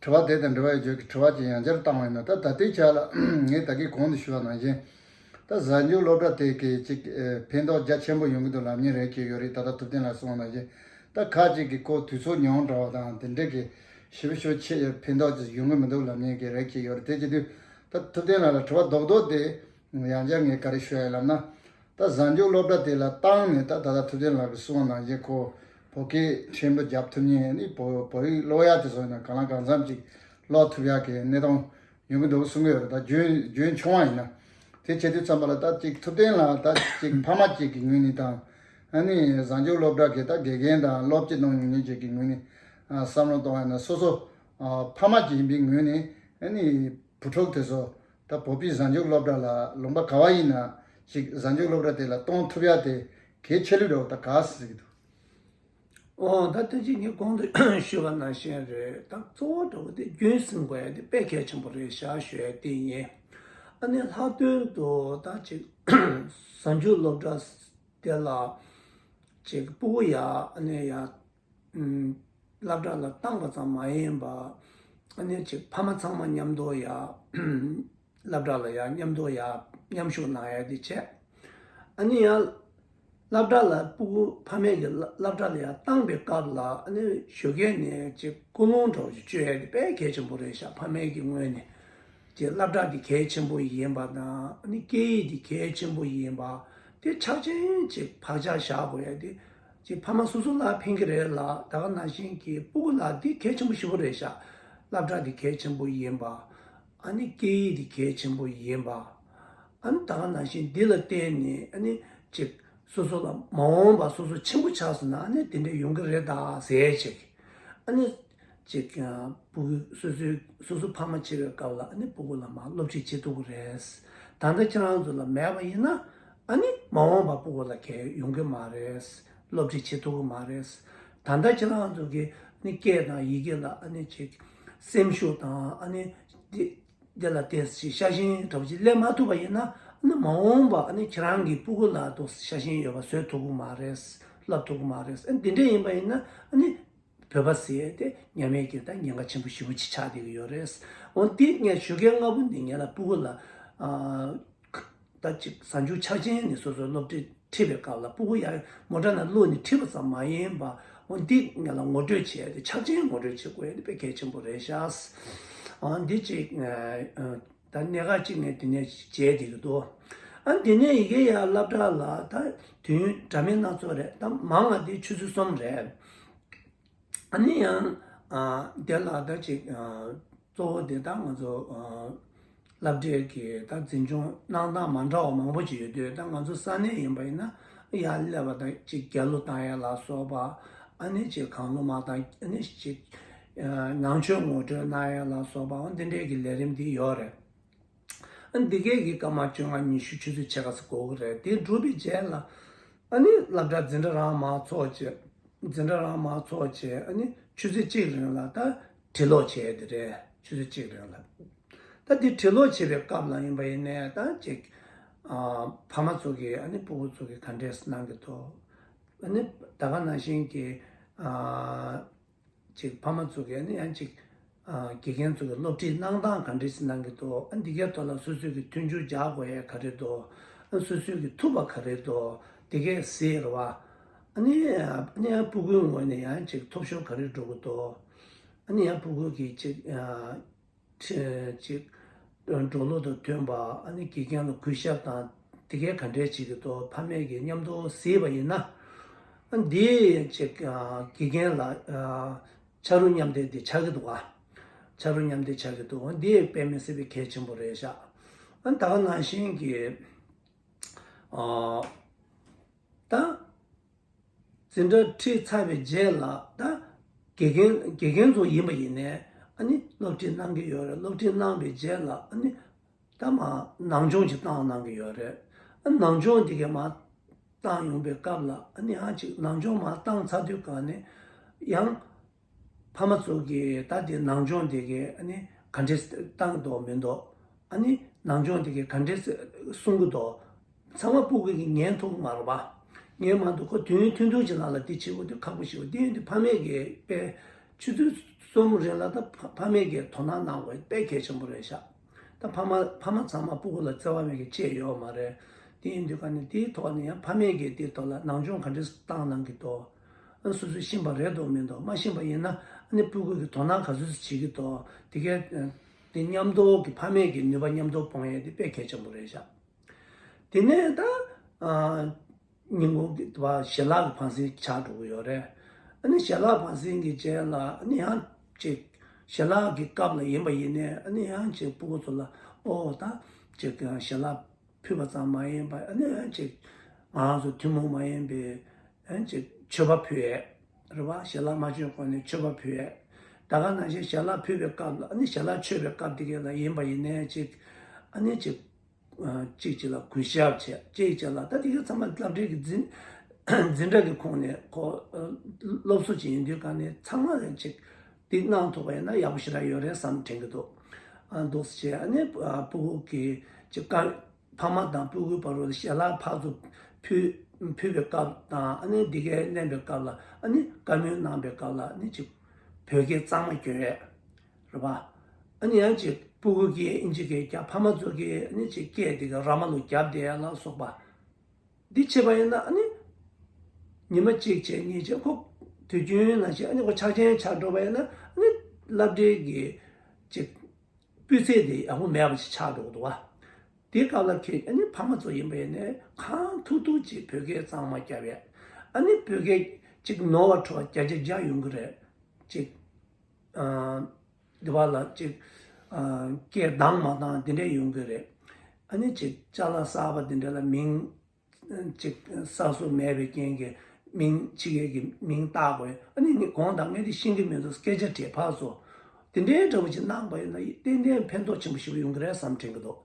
དྲི་བ་དེ་དང་འབྲེལ་བ་ཡོད་རྒྱུ་གི་དྲི་བ་ཅིག་ཡང་བསྐྱར་བཏང་བ་ཡིན་ན། ད་ད་ལྟའི་ཆ་ལ་ངས་ད་གིན་གོང་དུ་ཞུས་པ་ནང་བཞིན། ད་གཟའ་མཇུག་སློབ་གྲྭ་དེ་གི་ཅིག་ཨེ་ཕན་ཐོགས་རྒྱ་ཆེན་པོ་ཡོང་གི་འདུག་ལབ་མཁན་རེད་ཅེས་ཡོད་རེད། ད་ལྟ་ཐུབ་བསྟན་ལགས་གསུངས་པ་ནང་བཞིན། ད་ཁ་ཅིག་གིས་ཁོ་དུས་ཚོད་ཉུང་དྲགས་པ་དང་དེ་འདྲ་གི་ཞེ་པོ་ཞེ་པོ་ཆེ་ཕན་ཐོགས་ཅིག་ཡོང་གི་མི་འདུག་ལབ་མཁན་གྱི་རེད་ཅེས་ཡོད་རེད། དེ་བྱེད་དུས་ད་ཐུབ་བསྟན་ལགས་ལ་དྲི་བ་རྡོག་རྡོག་དེ་ཡང་བསྐྱར་ངས་ག་རེ་ཞུ་ཡ་ཡིན་ལབ་ན། ད་གཟའ་མཇུག་སློབ་གྲྭ་དེ་ལ་བཏང་ནས། ད་ད་ལྟ་ཐུབ་བསྟན་ལགས་ཀྱིས་གསུངས་པ་ནང་བཞིན་ཁོ་བོད་སྐད་ཕྲན་བུ་རྒྱབ་ཐུབ་མཁན། ཨ་ནི་བོད་བོད་ཡིག་ཀློག་ཡག་དེ་ཚོ་ཡིན་ན་གང་ལ་གང་འཚམ་ཅིག་ཀློག་ཐུབ་ཡག་གི་གནས་སྟངས་ཡོང་གི་འདུག་གསུང་གི་ཡོད་རེད། ད་རྒྱུན་རྒྱུན་ཆུང་བ་ཡིན་ན། དེ་བྱེད་དུས་ཙམ་པ་ལ་ད་ཅིག་ཐུབ་བསྟན་ལགས་ད་ཅིག་ཕ་མ་ཅིག་གི་ངོས་ནས་དང་། ཨ་ནི་གཟའ་མཇུག་སློབ་གྲྭ་གི་ད་དགེ་རྒན་དང་སློབ་སྤྱི་གནང་མྱོང་མཁན་ཅིག་གི་ངོས་ནས་ཨ་བསམ་བློ་གཏོང་བ་ཡིན་ན། སོ་སོ་ཨ་ཕ་མ་ཅིག་ཡིན་པའི་ངོས་ནས། ཨ་ནི་བུ་ཕྲུག་དེ་ཚོ་ད་བོད་པའི་གཟའ་མཇུག་སློབ་གྲྭ་ལ་ལུང་པ་ག་བ་ཡིན་ན་ཅིག་གཟའ་མཇུག་སློབ་གྲྭ་དེ་ལ་གཏོང་ཐུབ་ཡ་དེ་གལ་ཆེ་ལོས་འདྲ་བོ་ད་ག་ཟེར་གི་འདུག། ཨོ། ད་ལྟ་ཅིག་ངས་གོང་དུ་ཞུས་པ་ནང་བཞིན་རེད། ད་གཙོ་བོ་འདྲ་བོ་དེ་རྒྱུན་བསྲིང་དགོས་ཡ་དེ་དཔེ་གལ་ཆེན་པོ་རེད་ཤག་ཞུ་ཡ་དེ་ཡིན། ཨ་ནི་ལྷག་དོན་དུ་ད་ཅིག་གཟའ་མཇུག་སློབ་གྲྭ་དེ་ལ་ཅིག་སྤུ་གུ་ཡ་ཨ་ནི་ཡ་ཨུམ། སློབ་གྲྭ་ལ་བཏང་བ་ཙམ་མ་ཡིན་པ། ཨ་ནི་ཅིག་ཕ་མ་ཚང་མ་མཉམ་དུ་ཡ་སློབ་གྲྭ་ལ་ཡ་མཉམ་དུ་ཡ་མཉམ་ཞུགས་གནང་ཡ་དེ་བྱས། ཨ་ནི་ཡང་སློབ་གྲྭ་ལ་སྤུ་གུ་ཕ་མས་ཀྱི་སློབ་གྲྭ་ལ་ཡ་བཏང་པའི་སྐབས་ལ། ཨ་ནི་ཞོགས་ཀས་ནས་ཅིག་ཀུན་སློང་འདྲ་བོ་ཅིག་བཅོས་ཡ་དེ་དཔེ་གལ་ཆེན་པོ་རེད་ཤག། ཕ་མས་ཀྱི་ངོས་ནས་ཅིག་སློབ་གྲྭ་དེ་གལ་ཆེན་པོ་ཡིན་པ་དང་། ཨ་ནི་སྐད་ཡིག་དེ་གལ་ཆེན་པོ་ཡིན་པ་དེ་ཆ་རྐྱེན་ཅིག་བག་ཆགས་བཞག་དགོས་ཡ་དེ། ཅིག་ཕ་མ་སོ་སོ་ལ་ཕན་གྱི་རེད་ལ། ད་ག་ནང་བཞིན་གྱི་སྤུ་གུ་ལ་འདི་གལ་ཆེན་པོ་ཞེ་པོ་རེད་ཤག། སློབ་གྲྭ་འདི་གལ་ཆེན་པོ་ཡིན་པ། ཨ་ནི་སྐད་ཡིག་འདི་གལ་ཆེན་པོ་ཡིན་པ། ཨ་ནི་ད་ག་ནང་བཞིན་འདི་ལ་བརྟེན་ནས་ཨ་ནི་ཅིག་སོ་སོ་ལ་མ་འོངས་པ་སོ་སོ་ཆེན་པོ་ཆགས་སོང་ན། ཨ་ནི་དེ་འདྲ་ཡོང་གི་རེད་ད་ཟེར་ཅིག། ཨ་ནི་ཅིག་སྤུ་གུ་སོ་སོའི་སོ་སོ་ཕ་མ་བྱེད་པའི་སྐབས་ལ། ཨ་ནི་སྤུ་གུ་ལ་མར་སློབ་ཁྲིད་བྱེད་ཐུབ་ཀྱི་རེད། ད་ལྟ་ཁྱེད་རང་ཚོ་ལ་མེད་པ་ཡིན་ན། ཨ་ནི་མ་འོངས་པ་སྤུ་གུ་ལ་གལ་ཡོང་གི་མ་རེད། སློབ་ཁྲིད་བྱེད་ཐུབ་ཀྱི་མ་རེད། ད་ལྟ་ཁྱེད་རང་ཚོ་གི་ཨ་ནི་སྐད་དང་ཡི་གེ་ལ་ཨ་ནི་ཅིག་སེམས་ཤུགས་དང་། ཨ་ནི་འདི་འདི་ལ་དེ་ཤ་ཞེན་འདྲ་བོ་ཅིག་སླེབས་མ་ཐུབ་པ་ཡིན་ན། ཨ་ནི་མ་འོངས་པ་ཨ་ནི་ཁྱེད་རང་གི་སྤུ་གུ་ལ་དུ་ཤ་ཞེན་ཡོད་པ་བཟོ་ཐུབ་ཀྱི་མ་རེད། སློབ་ཐུབ་ཀྱི་མ་རེད། ཨ་ནི་འདི་འདྲ་ཡིན་པ་ཡིན་ན། ཨ་ནི་བོད་པ་ཟེར་ཡས་དེ་ཉམས་ཡས་ཀྱི་ད་ཉེན་ཁ་ཆེན་པོ་ཞེ་པོ་ཅིག་ཆགས་བསྡད་ཀྱི་ཡོད་རེད། འོ་འདི་ངས་ཞོགས་ཀས་སྔ་པོ་ནས་ངེད་ལ་སྤུ་གུ་ལ་ཨ་ད་ཅིག་གཟའ་མཇུག་ཆ་རྐྱེན་ནས་སོ་སོའི་སློབ་ཁྲིད་ཁྲིད་པའི་སྐབས་ལ། སྤུ་གུ་ཡར་མོ་ཊ་ནང་བླུགས་ནས་ཁྲིད་པ་ཙམ་མ་ཡིན་པ། འོ་འདི་ངེད་ལ་ངོ་སྤྲོད་བྱས་ཏེ་ཆ་རྐྱེན་ངོ་སྤྲོད་བྱེད་དགོས་ཡ་དེ་དཔེ་གལ་ཆེན་པོ་རེད་ཤག། འོ་འདི་ཅིག་ཨ། ད་གནད་འགག་ཅིག་ངས་དེ་ནས་བརྗེད་བསྡད་ཀྱི་འདུག། ཨ་དེ་ནས་ཡི་གེ་ཡ་སློབ་གྲྭ་ལ་ད་དུས་ཡུན་འདྲ་མིན་སྣ་ཚོགས་རེད། ད་མང་བ་དེ་ཆུ་ཚོད་གསུམ་རེད། ཨ་ནི་ཡང་ཨ་དེ་ལ་ད་ཅིག་ཨ་གཙོ་བོ་དེ་ད་ང་ཚོ་ཨ་སློབ་གྲྭའི་གི་ད་འཛིན་སྐྱོང་གནང་སྟངས་མ་འདྲ་བ་མང་པོ་ཅིག་ཡོད་དུས། ད་ང་ཚོ་ས་གནས་ཡིན་པ་ཡིན་ན་ཡར་སླེབས་པ་ད་ཅིག་རྒྱབ་ལོག་བཏང་ཡ་ལ་སོགས་པ། ཨ་ནི་ཅིག་གང་ལོ་མ་དང་ཨ་ནི་ཅིག་ཨ་ནང་ཆོས་ངོ་སྤྲོད་གནང་ཡ་ལ་སོགས་པ། འོ་འདི་འདྲའི་གི་ལས་རིམ་འདི་ཡོད་རེད། ཨ་འདི་གས་ཀྱི་སྐར་མ་བཅོ་ལྔ་ཉི་ཤུ་ཆུ་ཚོད་ཕྱེད་ཀ་ཙམ་འགོར་གི་རེད། དེ་གྲུབ་པའི་རྗེས་ལ་ཨ་ནི་སློབ་གྲྭ་འཛིན་གྲྭ་རང་མང་ཚོགས་བྱས། འཛིན་གྲྭ་རང་མང་ཚོགས་བྱས། ཨ་ནི་ཆུ་ཚོད་གཅིག་རིང་ལ་ད་བྲིས་ཀློག་བྱས་དེ་རེད། ཆུ་ཚོད་གཅིག་རིང་ལ། ད་དེ་བྲིས་ཀློག་བྱེད་པའི་སྐབས་ལ་ཡིན་པ་ཡིན་ནའི་ད་ཅིག་ཨ་ཕ་མ་ཚོ་གིས་ཨ་ནི་སྤུ་གུ་ཚོ་གིས་ག་འདྲས་གནང་གི་འདུག་ཨ་ནི་ད་ག་ནང་བཞིན་གྱི་ཨ་ཅིག་ཕ་མ་ཚོ་གིས་ཨ་ནི་ཡང་ཅིག་ཨ་དགེ་རྒན་ཚོ་གིས་སློབ་ཁྲིད་གནང་སྟངས་ག་འདྲས་གནང་གི་འདུག་ཨ་འདི་གའི་ཐོག་ལ་སོ་སོས་ཀྱི་མཐུན་འགྱུར་རྒྱག་དགོས་ཡས་ག་རེ་འདུག་ཨ་སོ་སོས་ཀྱི་ཐུབ་པ་ག་རེ་འདུག་འདི་གས་གཟིགས་རེད་བ། ཨ་ནི་ཨ་ནི་ཡང་སྤུ་གུའི་ངོས་ནས་ཡང་ཅིག་ཐོབ་ཤོར་ག་རེ་འགྲོ་གི་འདུག་ཨ་ནི་ཡང་སྤུ་གུ་གིས་ཅིག་ཨ་ཅིག་འགྲོ་ལུགས་དང་མཐུན་པ། ཨ་ནི་དགེ་རྒན་ལ་གུས་ཞབས་དང་དེ་གས་ག་འདྲས་བྱེད་ཀྱི་འདུག་ཕ་མས་ཀྱིས་མཉམ་དུ་གཟིགས་པ་ཡིན་ན། ཨ་འདི་ཅིག་ཨ་དགེ་རྒན་ལ་ཨ་ཕྱག་རོགས་མཉམ་འདེགས་འདི་ཆགས་ཀྱི་འདུག་ག་ཕྱག་རོགས་མཉམ་འདེགས་ཆགས་ཀྱི་འདུག་འདི་དཔེ་མི་སྲིད་པའི་གལ་ཆེན་པོ་རེད་ཤག་ཨ་ད་ག་ནང་བཞིན་གྱི་ཨ་ད། འཛིན་གྲྭ་ཁྲིད་ཚར་བའི་རྗེས་ལ་ད་དགེ་རྒན་དགེ་རྒན་ཚོ་ཡིན་པ་ཡིན་ནའི་ཨ་ནི་སློབ་ཁྲིད་གནང་གི་ཡོད་རེད། སློབ་ཁྲིད་གནང་བའི་རྗེས་ལ་ཨ་ནི་ད་མར་ནང་སྦྱོང་ཅིག་བཏང་གནང་གི་ཡོད་རེད། ཨ་ནང་སྦྱོང་འདི་གས་མར་བཏང་ཡོང་པའི་སྐབས་ལ་ཨ་ནི་ཨ་ཅིག་ནང་སྦྱོང་མར་བཏང་ཚར་དུས་ག་ནས་ཡང་། ཕ་མ་ཚོ་གིས་ད་དེ་ནང་སྦྱོང་དེ་གའི་ཨ་ནི་ག་འདྲས་བཏང་འདུག་མི་འདུག་ཨ་ནི་ནང་སྦྱོང་དེ་གའི་ག་འདྲས་གསུང་གི་འདུག་ཚང་མ་སྤུ་གུ་གིས་ཉན་ཐུབ་ཀྱི་མ་རེད་པ། ཉན་མ་ཐུབ། ཁོ་དུས་ཡུན་ཐུང་ཐུང་ཅིག་ནང་ལ་དེ་བྱེད་དགོས་དུས་ཁག་པོ་ཞིག་འདི་ཡིན་དུས་ཕ་མས་ཀྱིས་དཔེ་ཆུ་ཚོད་གསུམ་རིང་ལ་ད་ཕ་ཕ་མས་ཀྱིས་དོ་སྣང་གནང་དགོས་དཔེ་གལ་ཆེན་པོ་རེད་ཤག་ད་ཕ་མ་ཕ་མ་ཚང་མ་སྤུ་གུ་ལ་བརྩེ་བ་མེད་མཁན་ཅིག་ཡོད་མ་རེད། དེ་ཡིན་དུས་ག་ནས་དེའི་ཐོག་ནས་ཡང་ཕ་མས་ཀྱིས་དེའི་ཐོག་ལ་ནང་སྦྱོང་ག་འདྲས་བཏང་གནང་གི་འདུག་ཨ་སོ་སོས་ཤེས་པ་རེད་འདུག་མི་འདུག་མ་ཤེས་པ་ཡིན་ན་ཨ་ནི་སྤུ་གུ་གིས་དོ་སྣང་ག་ཚོད་ཅིག་བྱེད་ཀྱི་འདུག་དེ་གས་དེ་མཉམ་དུ་གི་ཕ་མས་ཀྱི་ནུས་པ་མཉམ་དུ་སྤུངས་ཡས་དེ་དཔེ་གལ་ཆེན་པོ་རེད་ཤག་དེ་ནས་ད་ཨ་ཉིན་གུང་གི་བ་ཞལ་ལག་གི་ཕངས་སེམས་ཆགས་འགྲོ་གི་ཡོད་རེད། ཨ་ནི་ཞལ་ལག་ཕངས་སེམས་ཀྱི་རྗེས་ལ་ཨ་ནི་ཡང་ཅིག་ཞལ་ལག་གི་སྐབས་ལ་ཡིན་པ་ཡིན་ནའི་ཨ་ནི་ཡང་ཅིག་སྤུ་གུ་ཚོ་ལ་ཨོ་ད་ཅིག་ཞལ་ལག་ཕུལ་བ་ཙམ་མ་ཡིན་པར་ཨ་ནི་ཡང་ཅིག་ང་རང་ཚོ་ཐུན་མོང་མ་ཡིན་པའི་ཡང་ཅིག་མཆོད་པ་ཕུལ་ཡས་རེད་བ། ཞལ་ལག་མ་མཆོད་གོང་ནས་མཆོད་པ་ཕུལ་ཡས། ད་ག་ནང་བཞིན་ཞལ་ལག་ཕུལ་བའི་སྐབས་ལ་ཨ་ནི་ཞལ་ལག་མཆོད་པའི་སྐབས་དེ་ག་ལ་ཡིན་པ་ཡིན་ནའི་ཅིག་ཨ་ནི་ཅིག་ཅིག་ཅིག་ལ་གུས་ཞབས་བྱས། ཅིག་ཅིག་ལ་ད་དེ་ག་ཚང་མ་སློབ་གྲྭའི་གི་འཛིན་འཛིན་གྲྭ་གི་ཁོངས་ནས་ཁོ་སློབ་གསོ་ཅིག་ཡིན་དུས་ག་ནས་ཚང་མ་ལ་ཅིག་དེ་གནང་ཐུབ་པ་ཡིན་ན་ཡག་པོ་ཞེ་དྲག་ཡོད་རེད་བསམ་དྲན་གི་འདུག་ཨ་འདུག་སེ་བྱས་ཨ་ནི་ཨ་སྤུ་གུ་གི་ཅིག་དཀའ། ཕ་མ་དང་སྤུ་གུའི་བར་དུ་ཞལ་ལག་ཕར་ཚུར་ཕུལ་ཕུལ་བའི་སྐབས་དང་ཨ་ནི་འདི་གའི་གླེང་བའི་སྐབས་ལ་ཨ་ནི་བཀའ་མོལ་གནང་བའི་སྐབས་ལ་ཨ་ནི་ཅིག་བོད་སྐད་གཙང་མ་སྐྱོན་ཡས་རེད་པ། ཨ་ནི་ཡང་ཅིག་སྤུ་གུ་གིས་ཨིན་ཇི་སྐད་རྒྱབ། ཕ་མ་ཚོ་གིས་ཨ་ནི་ཅིག་སྐད་འདི་ག་ར་མ་ལུག་རྒྱབ་བསྡད་ཡ་ལ་སོགས་པ། འདི་བྱས་པ་ཡིན་ན་ཨ་ནི་ཉི་མ་གཅིག་བྱས་གཉིས་བྱས་ཁོ་དུས་རྒྱུན་ནང་བཞིན་ཨ་ནི་ཁོ་ཆགས་ཅན་ཆགས་འགྲོ་བ་ཡིན་ན་ཨ་ནི་སློབ་གྲྭའི་གི་ཅིག་སྤུས་ཚད་དེ་ཡག་པོ་མེད་པ་ཞིག་ཆགས་འགྲོ་གི་འདུག་བ། དེའི་སྐབས་ལ་ཁྱེད་ཨ་ནི་ཕ་མ་ཚོ་ཡིན་པ་ཡིན་ནའི་གང་ཐུབ་ཐུབ་ཅིག་བོད་སྐད་གཙང་མ་རྒྱབ་ཡས། ཨ་ནི་བོད་སྐད་ཅིག་ནོར་བ་འཕྲོ་བ་བརྒྱ་ཆ་བརྒྱ་ཡོང་གི་རེད། ཅིག་ཨ་འདི་བ་ལ་ཅིག་ཨ་སྐད་གདངས་མ་བཏང་འདི་འདྲས་ཡོང་གི་རེད། ཨ་ནི་ཅིག་ཅ་ལག་གསར་པ་འདི་འདྲས་ལ་མིང་ཅིག་གསར་བཟོ་མེད་པའི་རྐྱེན་གྱིས་མིང་ཕྱི་རྒྱལ་གྱི་མིང་བཏགས་དགོས། ཨ་ནི་ངས་གོང་དང་ངས་དེ་ཤེས་ཀྱི་མི་འདུག་སྐད་ཆ་དྲིས་ཕར་ཚུར་དེ་འདྲའི་འདྲ་པོ་ཅིག་གནང་བ་ཡིན་ན་ཏན་ཏན་ཕན་ཐོགས་ཆེན་པོ་ཞིག་ཡོང་གི་རེད་བསམ་དྲན་གྱི་འདུག་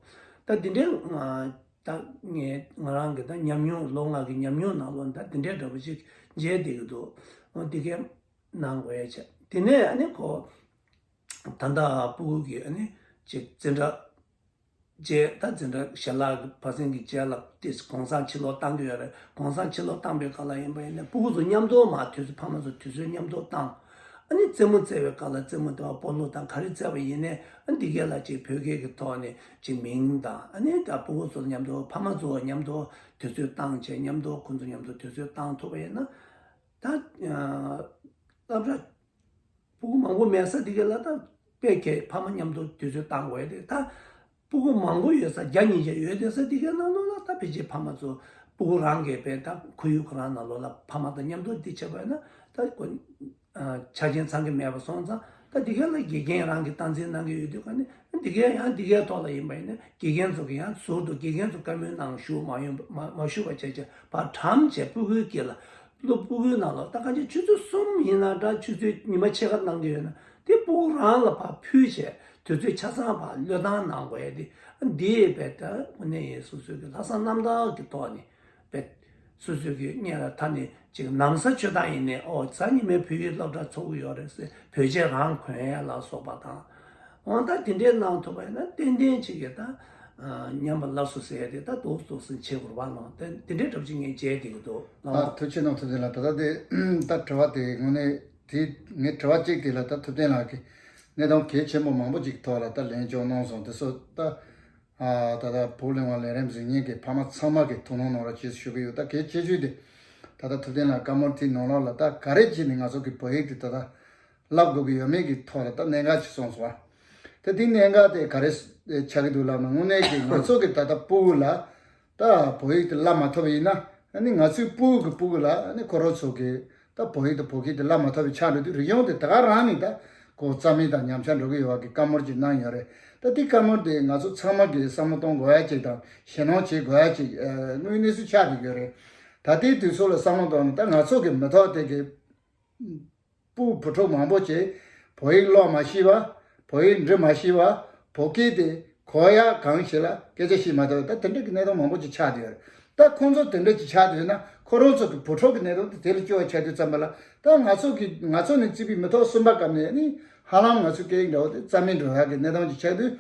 ད་དེ་འདྲའི་ང་ད་ངས་ང་རང་གི་ད་ཉམས་མྱོང་ལོ་ལྔ་གི་ཉམས་མྱོང་ནང་ལོགས་ད་དེ་འདྲའི་འདྲ་པོ་ཅིག་མཇལ་བསྡད་ཀྱི་འདུག་འོ་དེ་གས་གནང་དགོས་ཡ་བྱས། དེ་ནས་ཨ་ནི་ཁོ་ད་ལྟ་སྤུ་གུ་གི་ཨ་ནི་ཅིག་འཛིན་གྲྭ་རྗེས་ད་འཛིན་གྲྭ་ཞལ་ལག་གི་ཕ་སེང་གི་རྗེས་ལ་དེ་གུང་སེང་ཕྱིར་ལོག་བཏང་གི་ཡོད་རེད། གུང་སེང་ཕྱིར་ལོག་བཏང་པའི་སྐབས་ལ་ཡིན་པ་ཡིན་ན་སྤུ་གུ་ཚོ་མཉམ་དུ་མར་དུས་ཚོད་ཕ་མ་ཚོ་དུས་ཚོད་མཉམ་དུ་བཏང་། ཨ་ནི་རྩེད་མོ་རྩེ་བའི་སྐབས་ལ་རྩེད་མོ་དེ་བ་སྤོ་ལོ་དང་ག་རེ་རྩེ་བ་ཡིན་ནའི་ཨ་འདི་གས་ལ་ཅིག་བོད་སྐད་ཀྱི་ཐོག་ནས་ཅིག་མིང་དང་ཨ་ནི་ད་སྤུ་གུ་ཚོ་མཉམ་དུ་ཕ་མ་ཚོ་མཉམ་དུ་དུས་ཚོད་བཏང་བྱས་མཉམ་དུ་ཁོང་ཚོ་མཉམ་དུ་དུས་ཚོད་བཏང་ཐུབ་པ་ཡིན་ན་ད་སློབ་གྲྭ། སྤུ་གུ་མང་པོ་མེད་ས་དེ་ག་ལ་ད་དཔེ་ཁྱེད་ཕ་མ་མཉམ་དུ་དུས་ཚོད་བཏང་དགོས་ཏེ་ད་ སྤུ་གུ་མང་པོ་ཡོད་ས་བརྒྱ་ཉིས་བརྒྱ་ཡོད་བསྡད་ས་དེ་གའི་ནང་ལོགས་ལ་ད་ཕལ་ཆེར་ཕ་མ་ཚོ་སྤུ་གུ་རང་གི་བས་ད་ཁོར་ཡུག་ཁོ་རང་ནང་ལོགས་ལ་ཕ་མ་དང་མཉམ་དུ་འདི་བྱས་པ་ཡིན་ན་ད་ཁོ་ཆ་རྐྱེན་ཚང་གི་མེད་པ་སོང་ཙང་ད་དེ་གའི་ལ་དགེ་རྒན་རང་གི་སྟངས་འཛིན་གནང་གི་ཡོད་དུས་ག་ནས་དེ་གའི་ཡང་དེ་གའི་ཐོག་ལ་ཡིན་པ་ཡིན་ན་དགེ་རྒན་ཚོ་གི་ཡང་ཟུར་དུ་དགེ་རྒན་ཚོ་བཀའ་མོལ་གནང་ཞུ་མ་ཡོང་མ་མ་ཞུ་བ་བྱས་བྱས་ཕར་གྲམ་བྱས་སྤུ་གུའི་དཀྱིལ་ལ། སློབ་སྤུ་གུའི་ནང་ལ་ད་གང་ཅི་ཆུ་ཚོད་གསུམ་ཡིན་ན་འདྲ་ཆུ་ཚོད་ཉི་མ་ཕྱེད་ཀ་གནང་གི་ཡོད་ན་དེ་སྤུ་གུ་རང་ལ་ཕར་ཕུལ་བྱས་དུས་ཚོད་ཆ་ཚང་ཕར་བློས་བཏང་གནང་དགོས་ཡ་དེ་འདི་ཡས་པས་ད་དངོས་གནས་ཡིན་སོ་སོའི་གི་ལྷག་བསམ་རྣམ་དག་གི་ཐོག་ནས་པས་སོ་སོའི་གི་སྔོན་ལ་ད་ནི་ཅིག་ན་བཟའ་མཆོད་སྟངས་ཡིན་ནའི་ཨོ་གཟའ་ཉི་མའི་བོད་ཡིག་སློབ་གྲྭ་ཚོགས་ཀྱི་ཡོད་རེད་ཟེར་བོད་ཆས་རང་གོན་ཡ་ལ་སོགས་པ་དང་། འོ་ད་དེ་འདྲའི་གནང་ཐུབ་པ་ཡིན་ན་ཏན་ཏན་ཅིག་གིས་ད་ཉམས་པ་སླར་གསོ་ཟེར་ཡ་དེ་ད་འདུག་འདུག་སེ་བྱེད་དགོས་པ་ལ་དེ་དེ་འདྲའི་གྲབས་ཅིག་ངས་མཇལ་བསྡད་ཀྱི་འདུག་ལགས། ཨ་ཐུགས་རྗེ་གནང་ཐུབ་བསྟན་ལགས། ད་ལྟ་དེ་ད་དྲི་བ་དེ་དངོས་གནས་དེ་ངའི་དྲི་བ་གཅིག་དེ་ལ་ད་ཐུབ་བསྟན་ལགས་ཀྱིས་གནས་སྟངས་གལ་ཆེན་པོ་མང་པོ་ཅིག་ཐོག་ལ་ད་ལན་འཇོག་གནང་སོང་དེ་ཚོ་ད་ཨ་ད་ལྟ་བོད་གླིང་བ་ལས་རིམ་གཟིགས་མཁན་གྱི་ཕ་མ་ཚང་མ་གིས་ཐུགས་སྣང་གནང་རོགས་ཞེས་ཞུ་གི་ཡོད། ད་གལ་ཆེ་ཤོས་དེ་ད་ལྟ་ཐུབ་བསྟན་ལགས་བཀའ་མོལ་དེའི་ནང་ལོགས་ལ་ད་ག་རེ་བྱས་ནས་ང་ཚོ་གི་བོད་ཡིག་དེ་ད་ལྟ་བསླབ་དགོས་ཀྱི་ཡོད་མེད་ཀྱི་ཐོག་ལ་ད་གནད་འགག་ཅིག་སོང་སོང་བ། ད་དེ་གནད་འགག་དེ་ག་རེ་ཆགས་ཀྱི་འདུག་ལབ་ན་དངོས་གནས་ཀྱི་ང་ཚོ་གི་ད་ལྟ་སྤུ་གུ་ལ་ད་བོད་ཡིག་དེ་བསླབ་མ་ཐུབ་པ་ཡིན་ན་ཨ་ནི་ང་ཚོའི་སྤུ་གུ་གི་སྤུ་གུ་ལ་ཨ་ནི་ཁོ་རང་ཚོ་གི་ད་བོད་ཡིག་དང་བོད་སྐད་དེ་བསླབ་མ་ཐུབ་པའི་ཆགས་འགྲོ་དུས་རིག་གཞུང་དེ་ད་ག་རང་ནས་ད་གོ་རྩ་མེད་དང་ཉམས་ཆག་འགྲོ་གི་ཡོད་པ་གི་བཀའ་མོལ་ཅིག་གནང་ཡོད་རེད། ད་དེ་བཀའ་མོལ་དེ་ང་ཚོ་ཚང་མ་གིས་བསམ་བློ་གཏོང་དགོས་ཡ་ཅིག་དང་ཞེད་སྣང་བྱེད་དགོས་ཡ་ཅིག་དངོས་གནས་སུ་ཆགས་བསྡད་ཡོད་རེད། ད་ལྟའི་དུས་ཚོད་ལ་བསམ་བློ་གཏོང་ན་ད་ང་ཚོ་གི་མི་ཐོག་དེ་གི་སྤུ་བུ་ཕྲུག་མང་པོ་ཅིག་བོད་ཡིག་ཀློག་མ་ཤེས་པ། བོད་ཡིག་འབྲི་མ་ཤེས་པ། བོད་སྐད་དེ་གོ་ཡག་གང་ཞིག་ལ་སྐད་ཆ་བཤད་མ་ཐུབ་པ་ད་དེ་འདྲ་གི་གནད་དོན་མང་པོ་ཅིག་ཆགས་བསྡད་ཡོད་རེད། ད་ཁོང་ཚོ་དེ་འདྲ་ཅིག་ཆགས་བསྡད་ཡོད་ན་ཁོ་རང་ཚོ་གི་བུ་ཕྲུག་གི་གནད་དོན་དེ་དེ་ལ་སྐྱོ་བ་ཆགས་དུས་ཙམ་པ་ལ་ད་ང་ཚོ་གི་ང་ཚོ་ནས་བརྩིས་པའི་མི་ཐོག་གསུམ་པ་སྐབས་ནས་ནི་ཧ་ལམ་ང་ཚོའི་སྐད་ཡིག་འདྲ་བོ་དེ་རྩ་མེད་འགྲོ་ཡག་གི་གནད་དོན་ཅིག་ཆགས་དུས།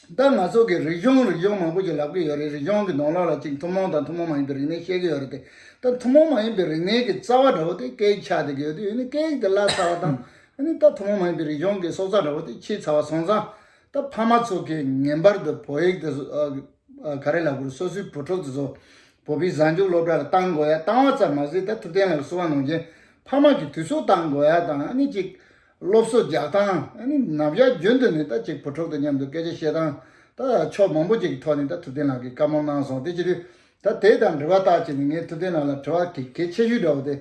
ད་ང་ཚོ་གི་རིག་གཞུང་རིག་གཞུང་མང་པོ་ཞིག་ལབ་ཀྱི་ཡོད་རེད། རིག་གཞུང་གི་ནང་ལོགས་ལ་ཅིག་ཐུན་མོང་དང་ཐུན་མོང་མ་ཡིན་པའི་རིག་གནས་བཤད་ཀྱི་ཡོད་རེད་དེ། ད་ཐུན་མོང་མ་ཡིན་པའི་རིག་གནས་ཀྱི་རྩ་བ་འདྲ་བོ་དེ་སྐད་ཡིག་ཆགས་བསྡད་ཀྱི་ཡོད་དུས་ཡིན་ནའི་སྐད་ཡིག་དེ་བརླག་ཚར་བ་དང་ཨ་ནི་ད་ཐུན་མོང་མ་ཡིན་པའི་རིག་གཞུང་གི་སྲོག་རྩ་འདྲ་བོ་དེ་ཕྱིས་ཚར་བ་སོང་ཙང་ད་ཕ་མ་ཚོ་གིས་ངེས་པར་དུ་བོད་ཡིག་དེ་ཚོ་ཨ་ག་རེ་ལབ་དགོས་རེད། སོ་སོའི་བུ་ཕྲུག་དེ་ཚོ་བོད་པའི་གཟའ་མཇུག་སློབ་གྲྭ་ལ་བཏང་དགོས་ཡ་བཏང་བ་ཙམ་མ་ཟད་ད་ཐུབ་བསྟན་ལགས་གསུངས་པ་ནང་བཞིན་ཕ་མ་གིས་དུས་ཚོད་བཏང་དགོས་ཡ་དང་ཨ་ནི་ཅིག་སློབ་གསོ་རྒྱག་སྟངས་ཨ་ནི་ནམ་ཞག་རྒྱུན་དུ་ནས་ད་ཅིག་བུ་ཕྲུག་དང་མཉམ་དུ་སྐད་ཆ་བཤད་སྟངས་ད་ཕྱོགས་མང་པོ་ཅིག་གི་ཐོག་ནས་ད་ཐུབ་བསྟན་ལགས་ཀྱིས་བཀའ་མོལ་གནང་སོང་། དེ་བྱེད་དུས་ད་དེ་དང་འབྲེལ་བ་བཏགས་བྱས་ནས་ངས་ཐུབ་བསྟན་ལགས་ལ་དྲི་བ་གལ་གལ་ཆེ་ཤོས་འདྲ་བོ་དེ་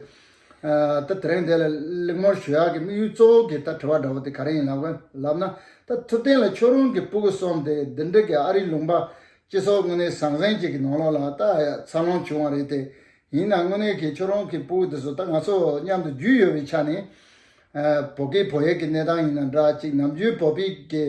ད་དེ་རིང་དེ་ལ་གླེང་མོལ་ཞུ་ཡག་གི་དམིགས་ཡུལ་གཙོ་བོ་གི་ད་དྲི་བ་འདྲ་བོ་དེ་ག་རེ་ཡིན་ལབ་ལབ་ན་ད་ཐུབ་བསྟན་ལགས་ཁྱོད་རང་གི་སྤུ་གུ་གསུམ་དེ་འདི་འདྲ་གི་ཨ་རིའི་ལུང་པ་སྤྱི་ཚོགས་དངོས་གནས་ཟང་ཟིང་ཅིག་གི་ནང་ལོགས་ལ་ད་འཚར་ལོངས་བྱུང་བ་རེད་དེ། ཡིན་ནའང་དངོས་གནས་ཀྱི་ཁྱོད་རང་གི་སྤུ་གུ་དེ་ཚོ་ད་ང་ཚོ་མཉམ་དུ་རྒྱུས་ཡོད་པའི་ཆ་ནས་ཨ་བོད་སྐད་བོད་ཡིག་གི་གནས་སྟངས་ཡིན་ན་འདྲ་ཅིག་ནམ་རྒྱུན་བོད་པའི་གི་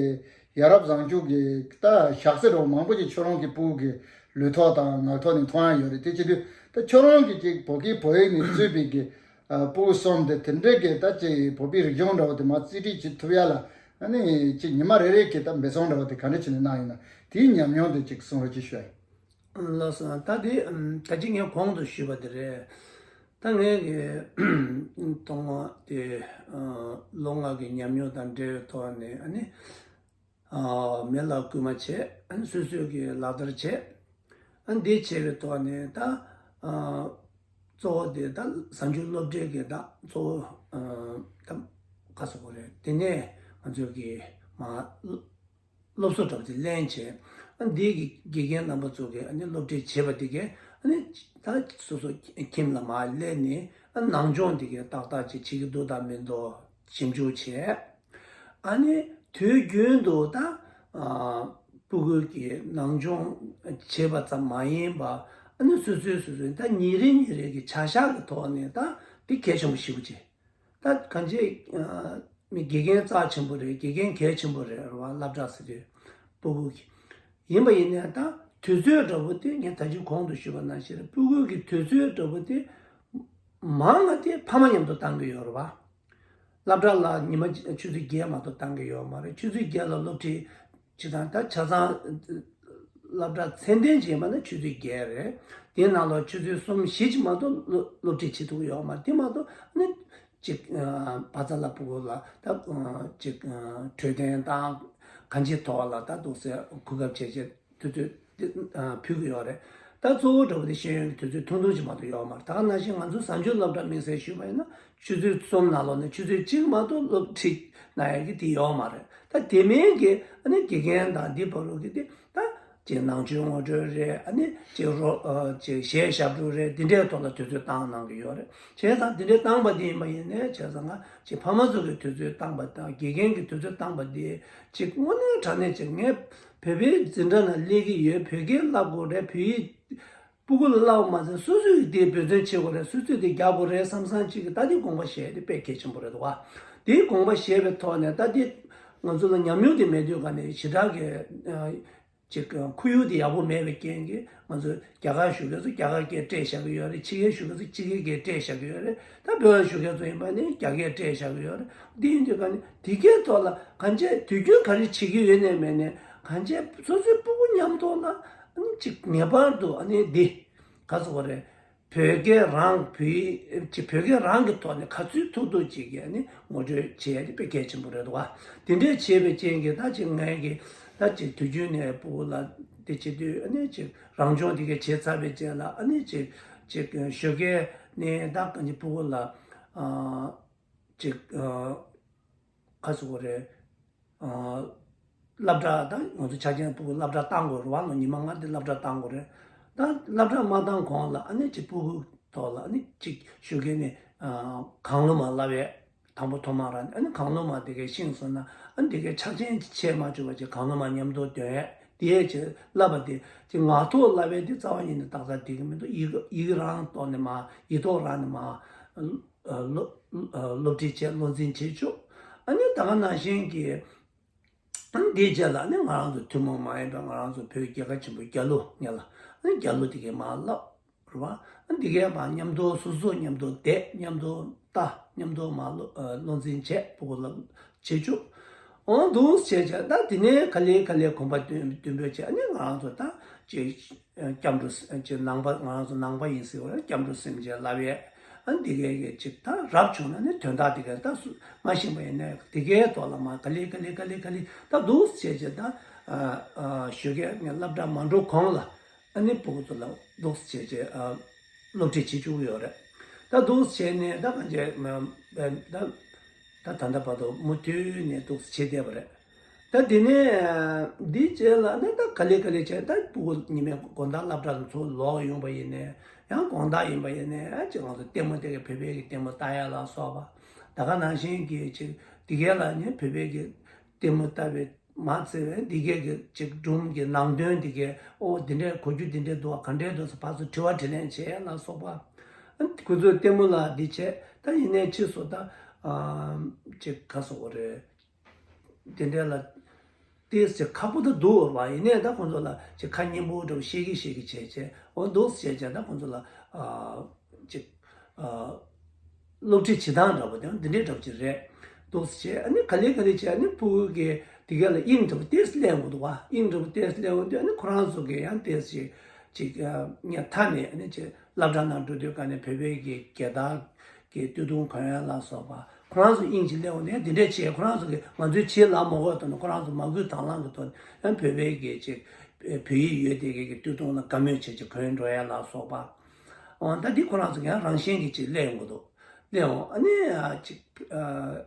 ཡ་རབས་བཟང་སྤྱོད་ཀྱི་ད་ཞག་རྩི་རོ་མང་པོ་ཅིག་ཁྱོད་རང་གི་སྤུ་གུ་གི་ལུས་ཐོག་དང་ངག་ཐོག་ནས་མཐོང་ཡ་ཡོད་རེད། དེ་བྱེད་དུས་ད་ཁྱོད་རང་གི་ཅིག་བོད་སྐད་བོད་ཡིག་ནས་གཙོས་པའི་གི་ཨ་སྤུ་གུ་གསུམ་དེ་དེ་འདྲའི་གི་ད་ཅིག་བོད་པའི་རིག་གཞུང་འདྲ་བོ་དེ་མར་རྩིས་སྤྲོད་བྱེད་ཐུབ་ཡ་ལ་ཨ་ནི་ཅིག་ཉི་མ་རེ་རེ་གི་ད་འབད་བརྩོན་འདྲ་བོ་དེ་ག་འདྲ་བྱས་ནས་གནང་ཡིན་ན་དེའི་ཉམས་མྱོང་དེ་ཅིག་གསུང་རོགས་ཅིག་ཞུ་ཡ། ལགས་སོ། ད་དེ་ད་ཅི་ངས་གོང་དུ་ཞུས་པ་དེ་རེད། ད་ངས་ཀྱི་གཏོང་བ་དེ་ལོ་ལྔ་གི་ཉམས་མྱོང་དང་འབྲེལ་བའི་ཐོག་ནས་ཨ་ནི་མི་ལ་སྐུལ་མ་བྱས། ཨ་ནི་སོ་སོས་ཀྱི་ལག་བསྟར་བྱས། ཨ་ནི་འདི་བྱས་པའི་ཐོག་ནས་ད་གཙོ་བོ་དེ་ད་གཟའ་མཇུག་སློབ་གྲྭའི་གི་ད་གཙོ་བོ་ད་ག་ཟེར་དགོས་རེད། དེ་ནས་ང་ཚོས་ཀྱི་མ། སློབ་གསོ་འདྲ་པོ་དེ་ལེན་བྱས། ཨ་འདི་གི་དགེ་རྒན་རྣམ་པ་ཚོ་གིས་ཨ་ནི་སློབ་ཁྲིད་བྱེད་པ་དེ་གས་ཨ་ནི་ད་སོ་སོ་ཁྱིམ་ལ་མར་སླེབས་ནས་ཨ་ནང་སྦྱོང་དེ་གས་ཏག་ཏག་ཅིག་བྱེད་ཀྱི་འདུག་དང་མི་འདུག་ཞིབ་འཇུག་བྱས། ཨ་ནི་དུས་རྒྱུན་དུ་ད་ཨ་སྤུ་གུ་གི་ནང་སྦྱོང་བྱེད་པ་ཙམ་མ་ཡིན་པ་ཨ་ནི་སོ་སོའི་སོ་སོའི་ད་ཉིན་རེ་ཉིན་རེ་གི་བྱ་གཞག་གི་ཐོག་ནས་ད་དེ་གལ་ཆེན་པོ་ཞེ་པོ་ཅིག་ད་གང་ཅི་ཨ་མི་དགེ་རྒན་རྩ་ཆེན་པོ་རེད། དགེ་རྒན་གལ་ཆེན་པོ་རེད་རེད་བ། སློབ་གྲྭ་ཟེར་དུས་སྤུ་གུ་གི་ཡིན་པ་ཡིན་ནའི་ད་དུས་ཚོད་འདྲ་པོ་དེ་ངས་ད་ཅི་གོང་དུ་ཞུས་པ་ནང་བཞིན་རེད། སྤུ་གུ་གི་དུས་ཚོད་འདྲ་པོ་དེ་མང་ང་དེ་ཕ་མ་མཉམ་དུ་བཏང་གི་ཡོད་རེད་བ། སློབ་གྲྭ་ལ་ཉི་མ་ཆུ་ཚོད་བརྒྱད་མ་གཏོགས་བཏང་གི་ཡོད་མ་རེད། ཆུ་ཚོད་བརྒྱད་ལ་སློབ་ཁྲིད་བྱེད་སྟངས་ད་ཆ་ཚང་སློབ་གྲྭ་ཚད་ལྡན་ཅིག་ཡིན་པ་ན་ཆུ་ཚོད་བརྒྱད་རེད། དེའི་ནང་ལ་ཆུ་ཚོད་གསུམ་བཞི་ཅིག་མ་གཏོགས་སློབ་སློབ་ཁྲིད་བྱེད་ཐུབ་ཀྱི་ཡོད་མ་རེད། དེ་མ་གཏོགས་ནི་ཅིག་ཨ་བ་ཚ་ལ་སྤུ་གུ་ལ་ད་ཨ་ཅིག་ཨ་འཕྲོད་བསྟེན་དང་གང་ཅིའི་ཐོག་ལ་ད་འདུག་སེ་གོ་སྐབས་བྱས་བྱས་དུས་ཚོད་འདི་ཨ་ཕུལ་གྱི་ཡོད་རེད། ད་ ད་གཙོ་བོ་འདྲ་བོ་དེ་ཤེས་ཡོན་གྱི་དུས་ཚོད་ཐུང་ཐུང་ཅིག་མ་གཏོགས་ཡོད་མ་རེད། ད་ག་ནང་བཞིན་ང་ཚོའི་གཟའ་མཇུག་སློབ་གྲྭ་དམིགས་བསལ་ཞུས་པ་ཡིན་ན་ཆུ་ཚོད་གསུམ་ནང་ལོགས་ནས་ཆུ་ཚོད་གཅིག་མ་གཏོགས་སློབ་ཁྲིད་གནང་ཡག་གི་དེ་ཡོད་མ་རེད། ད་དེ་མིན་གྱི་ཨ་ནི་དགེ་རྒན་དང་འདི་བར་དུ་གི་དེ་ད་ཅིག་ནང་ཆོས་ངོ་སྤྲོད་རེད། ཨ་ནི་ཅིག་རོ་ཨ་ཅིག་གཞས་ཞབས་བྲོ་རེད། འདི་འདྲའི་ཐོག་ལ་དུས་ཚོད་བཏང་གནང་གི་ཡོད་རེད། བྱས་ཙང་འདི་འདྲའི་བཏང་པ་དེ་ཡིན་པ་ཡིན་ནའི་བྱས་ཙང་ང་ཅིག་ཕ་མ་ཚོ་གི་དུས་ཚོད་བཏང་པ་དང་དགེ་རྒན་གྱི་དུས་ཚོད་བཏང་པ་དེ་ཅིག་དངོས་གནས་དྲང་གནས་ཅིག་ངས་བོད་པའི་འཛིན་གྲྭ་ནང་སླེབས་ཀྱི་ཡོད། བོད་སྐད་བསླབ་དགོས་རེད། བོད་ཡིག་སྤུ་གུ་ལ་བསླབ་པ་མ་ཟད་སོ་སོས་དེའི་འབད་བརྩོན་བྱེད་དགོས་རེད། སོ་སོས་དེ་རྒྱག་དགོས་རེད་བསམ་བསམ་ཅིག་གི་ད་དེ་དགོངས་པ་བཞེས་དེ་དཔེ་གལ་ཆེན་པོ་རེད་འདུག་བ། དེའི་དགོངས་པ་བཞེས་པའི་ཐོག་ནས་ད་དེ་ང་ཚོ་ལ་ཉམས་མྱོང་དེ་མེད་དུས་ག་ནས་ཞེ་དྲག་གི་ཅིག་ཁོར་ཡུག་དེ་ཡག་པོ་མེད་པའི་རྐྱེན་གྱིས་ང་ཚོ་རྒྱ་གར་བཞུགས་མཁན་ཚོ་རྒྱ་གར་སྐད་སྤྲད་བཞག་གི་ཡོད་རེད། ཕྱི་རྒྱལ་བཞུགས་མཁན་ཚོ་ཕྱི་རྒྱལ་སྐད་སྤྲད་བཞག་གི་ཡོད་རེད། ད་བོད་ལ་བཞུགས་མཁན་ཚོ་ཡིན་པ་ནི་རྒྱ་སྐད་སྤྲད་བཞག་གི་ཡོད་རེད། འདི་ཡིན་དུས་ག་ནས་དེ་གའི་ཐོག་ལ་གང་བྱས་དུས་རྒྱུན་ག་རེ་བྱེད་ཀྱི་ཡོད་ནས་མེད་ནས་གང་བྱས་སོ་སོའི་སྤུ་གུ་མཉམ་དུ་ལ་ཨ་ནི་ཅིག་ངེས་པར་དུ་ཨ་ནི་འདི་ག་ཚོད་པ་རེད། བོད་སྐད་རང་བོད་ཡིག་ཅིག་བོད་སྐད་རང་གི་ཐོག་ནས་ག་ཚོད་ཐུབ་ཐུབ་ཅིག་གི་ཨ་ནི་ངོ་སྤྲོད་བྱེད་ཡ་དེ་དཔེ་གལ་ཆེན་པོ་རེད་འདུག་བ། དེ་འདྲས་བྱས་པའི་རྐྱེན་གྱིས་ད་ཅིག་ངས་ཀྱི་ད་ཅིག་དུས་རྒྱུན་ནས་སྤུ་གུ་ལ་དེ་བྱེད་དུས་ཨ་ནི་ཅིག་རང་སྦྱོང་དེ་གས་བྱས་ཚར་བའི་རྗེས་ལ་ཨ་ནི་ཅིག་ཅིག་ཞོགས་ཀས་ནས་ད་གང་ཅིག་སྤུ་གུ་ལ་ཨ་ཅིག་ཨ་ག་ཟེར་དགོས་རེད། ཨ་སློབ་གྲྭ་ད་ང་ཚོ་ཆ་རྐྱེན་སྤུ་གུ་སློབ་གྲྭ་བཏང་དགོས་རེད་བ། ལོ་ཉི་མ་ལྔ་དེ་སློབ་གྲྭ་བཏང་དགོས་རེད། ད་སློབ་གྲྭ་མ་བཏང་གོང་ལ་ཨ་ནི་ཅིག་སྤུ་གུ་ཐོག་ལ་ཨ་ནི་ཅིག་ཞོགས་ཀས་ནས་ཨ་གང་བློ་མ་བསླབ་ཡས་དང་པོ་ཐོག་མར་ཨ་ནི་གང་བློ་མ་དེ་གས་ཤེས་སོང་ན་ཨ་ནི་དེ་གས་ཆ་རྐྱེན་ཆད་མ་བཅུག་པ་ཅིག་གང་བློ་མ་མཉམ་དུ་འདོན་ཡས་དེ་ཡས་ཅིག་བསླབ་པ་དེ་ཅིག་ངག་ཐོག་བསླབ་ཡས་དེ་རྩ་བ་ཉིད་ནས་ཏག་ཏག་འགྲིག་གི་མི་འདུག་ཡི་གེ་ཡི་གེ་རང་ཐོག་ནས་མ་ཡིག་ཐོག་རང་ནས་མ། སློབ་སློབ་ཁྲིད་བྱས་བློ་འཛིན་བྱེད་ཆོག་ཨ་ནི་ད་ག་ནང་བཞིན་གྱི་ཨ་ནི་དེའི་རྗེས་ལ་ཨ་ནི་ང་རང་ཚོ་ཐུན་མོང་མ་ཡིན་པའི་ང་རང་ཚོ་བོད་རྒྱལ་ཁབ་ཆེན་པོའི་རྒྱལ་གླུ་ཉན་ལ་ཨ་ནི་རྒྱལ་གླུ་དེ་གའི་མར་བསླབ་རེད་བ། ཨ་ནི་དེ་གའི་མར་མཉམ་དུ་སོ་སོ་མཉམ་དུ་བསྡད་མཉམ་དུ་ལྟ་མཉམ་དུ་མར་བློ་བློ་འཛིན་བྱས་སྤུ་གུ་ལ་བྱེད་ཆོག་འོ་འདུག་བྱས་བྱས་ད་དེ་ནས་ག་ལེ་ག་ལེ་གོམ་པ་མདུན་མདུན་སྤོས་བྱས་ཨ་ནི་ང་རང་ཚོ་ད་ཅིག་སྐྱབས་འགྲོ་ཅིག་ནང་པ་ང་རང་ཚོ་ནང་པ་ཡིན་ཟེར་བ་སྐྱབས་འགྲོ་སེམས་བསྐྱེད་ལབ་ཡས་ཨ་ནི་དེ་གའི་གི་ཅིག་ད་རབ་བྱུང་ན་ནི་དོན་དག་དེ་གའི་ད་སུ་མ་ཤེས་པ་ཡིན་ན་དེ་གའི་ཐོག་ལ་མ་ག་ལེ་ག་ལེ་ག་ལེ་ག་ལེ་ད་འདུག་བྱས་བྱས་ད་ཞོགས་ཀས་ངས་སློབ་གྲྭ་མ་འགྲོ་གོང་ལ། ཨ་ནི་སྤུ་གུ་ཚོ་ལ་འདུག་སེ་བྱས་བྱས་ཨ་སློབ་ཁྲིད་བྱེད་བཅུག་གི་ཡོད་རེད། ད་འདུག་སེ་བྱས་ནས་ད་གང་བྱས་ད་ད་ད་ད་ལྟ་བར་དུ་མུ་མཐུད་ནས་འདུག་སེ་བྱས་བསྡད་པ་རེད། ད་དེ་ནས་འདིའི་རྗེས་ལ་ནི་ད་ག་ལེ་ག་ལེ་བྱས་ད་སྤུ་གུ་ཉི་མའི་དགོང་དག་སློབ་གྲྭ་ཚོ་ལོག་ཡོང་པ་ཡིན་ནའི་ཡང་དགོང་དག་ཡིན་པ་ཡིན་ནའི་ཨ་ཅེ་ང་ཚོ་ལྟད་མོ་དེ་ག་བོད་པའི་གི་ལྟད་མོ་ལྟ་ཡ་ལ་སོགས་པ་ད་ག་ནང་བཞིན་གྱི་ཅིག་དེ་གས་ལ་ནི་བོད་པའི་གི་ལྟད་མོ་ལྟ་བའི་མ་བརྩེ་བས་འདི་གས་ཀྱི་ཅིག་སྒྲུང་གི་ནང་དོན་འདི་གས་ཨོ་འདི་འདྲའི་གོ་རྒྱུ་འདི་འདྲའི་འདུག་ག་འདྲའི་འདུག་ཟེར་ཕར་ཚུར་དྲི་བ་དྲིས་ལན་བྱེད་ཡ་ལ་སོགས་པ། ཁོ་ཚོས་ལྟད་མོ་ལ་འདི་བྱས་ད་ཡིན་ནའི་ཕྱིས་སུ་ད་ཅིག་ག་ཟེར་དགོས་རེད། འདི་འདྲའི་ལ་ཏོག་ཙམ་ཁག་པོ་ད་འདུག་བ། ཡིན་ནའི་ད་ཁོ་ཚོ་ལ་ཅིག་ཁ་སྙན་པོ་འདྲ་བོ་བཤད་ཀྱི་བཤད་ཀྱི་བྱས་བྱས་ཨོ་འདུག་བྱས་བྱས་ད་ཁོ་ཚོ་ལ་ཅིག་སློབ་ཁྲིད་བྱེད་སྟངས་འདྲ་པོ་དེ་འདི་འདྲའི་འདྲ་པོ་ཅིག་རེད། འདུག་སེ་བྱས་ཨ་ནི་ག་ལེ་ག་ལེ་བྱས་ཨ་ནི་སྤུ་གུ་གིས་དེ་ག་ལ་དབྱིངས་འདྲ་པོ་ཏོག་ཙམ་སླེབས་འོང་འདུག་བ། དབྱིངས་འདྲ་པོ་ཏོག་ཙམ་སླེབས་འོང་དུས་ཨ་ནི་ཁོ་རང་ཚོ་གིས་ཡང་ཏོག་ཙམ་ཅིག་ཅིག་ངས་མཐའ་ནས་ཨ་ནི་ཅིག་སློབ་གྲྭ་ནང་འགྲོ་དུས་ག་ནས་བོད་པའི་གི་རྒྱལ་དར་གི་སྟོད་ཐུང་གོན་ཡ་ལ་སོགས་པ་ཁོ་རང་ཚོ་དབྱིངས་ཅིག་སླེབས་འོང་དུས་འདི་འདྲས་བྱས་ཁོ་རང་ཚོ་གིས་ང་ཚོའི་ཆེད་ལ་མ་དགོས་དོན་ཁོ་རང་ཚོ་མ་གུས་དང་བླངས་ཀྱི་ཐོག་ནས་ཡང་བོད་པའི་གི་ཅིག་བོད་ཡིག་ཡོད་དེ་གི་གི་སྟོད་ཐུང་ལ་དགའ་མོས་བྱས་ཅིག་གོན་འགྲོ་ཡ་ལ་སོགས་པ། འོ་ད་འདི་ཁོ་རང་ཚོ་ཡང་རང་བཞིན་གྱིས་ཅིག་སླེབས་ཡོང་གི་འདུག་སླེབས་འོང་ཨ་ནི་ཨ་ཅིག་ཨ་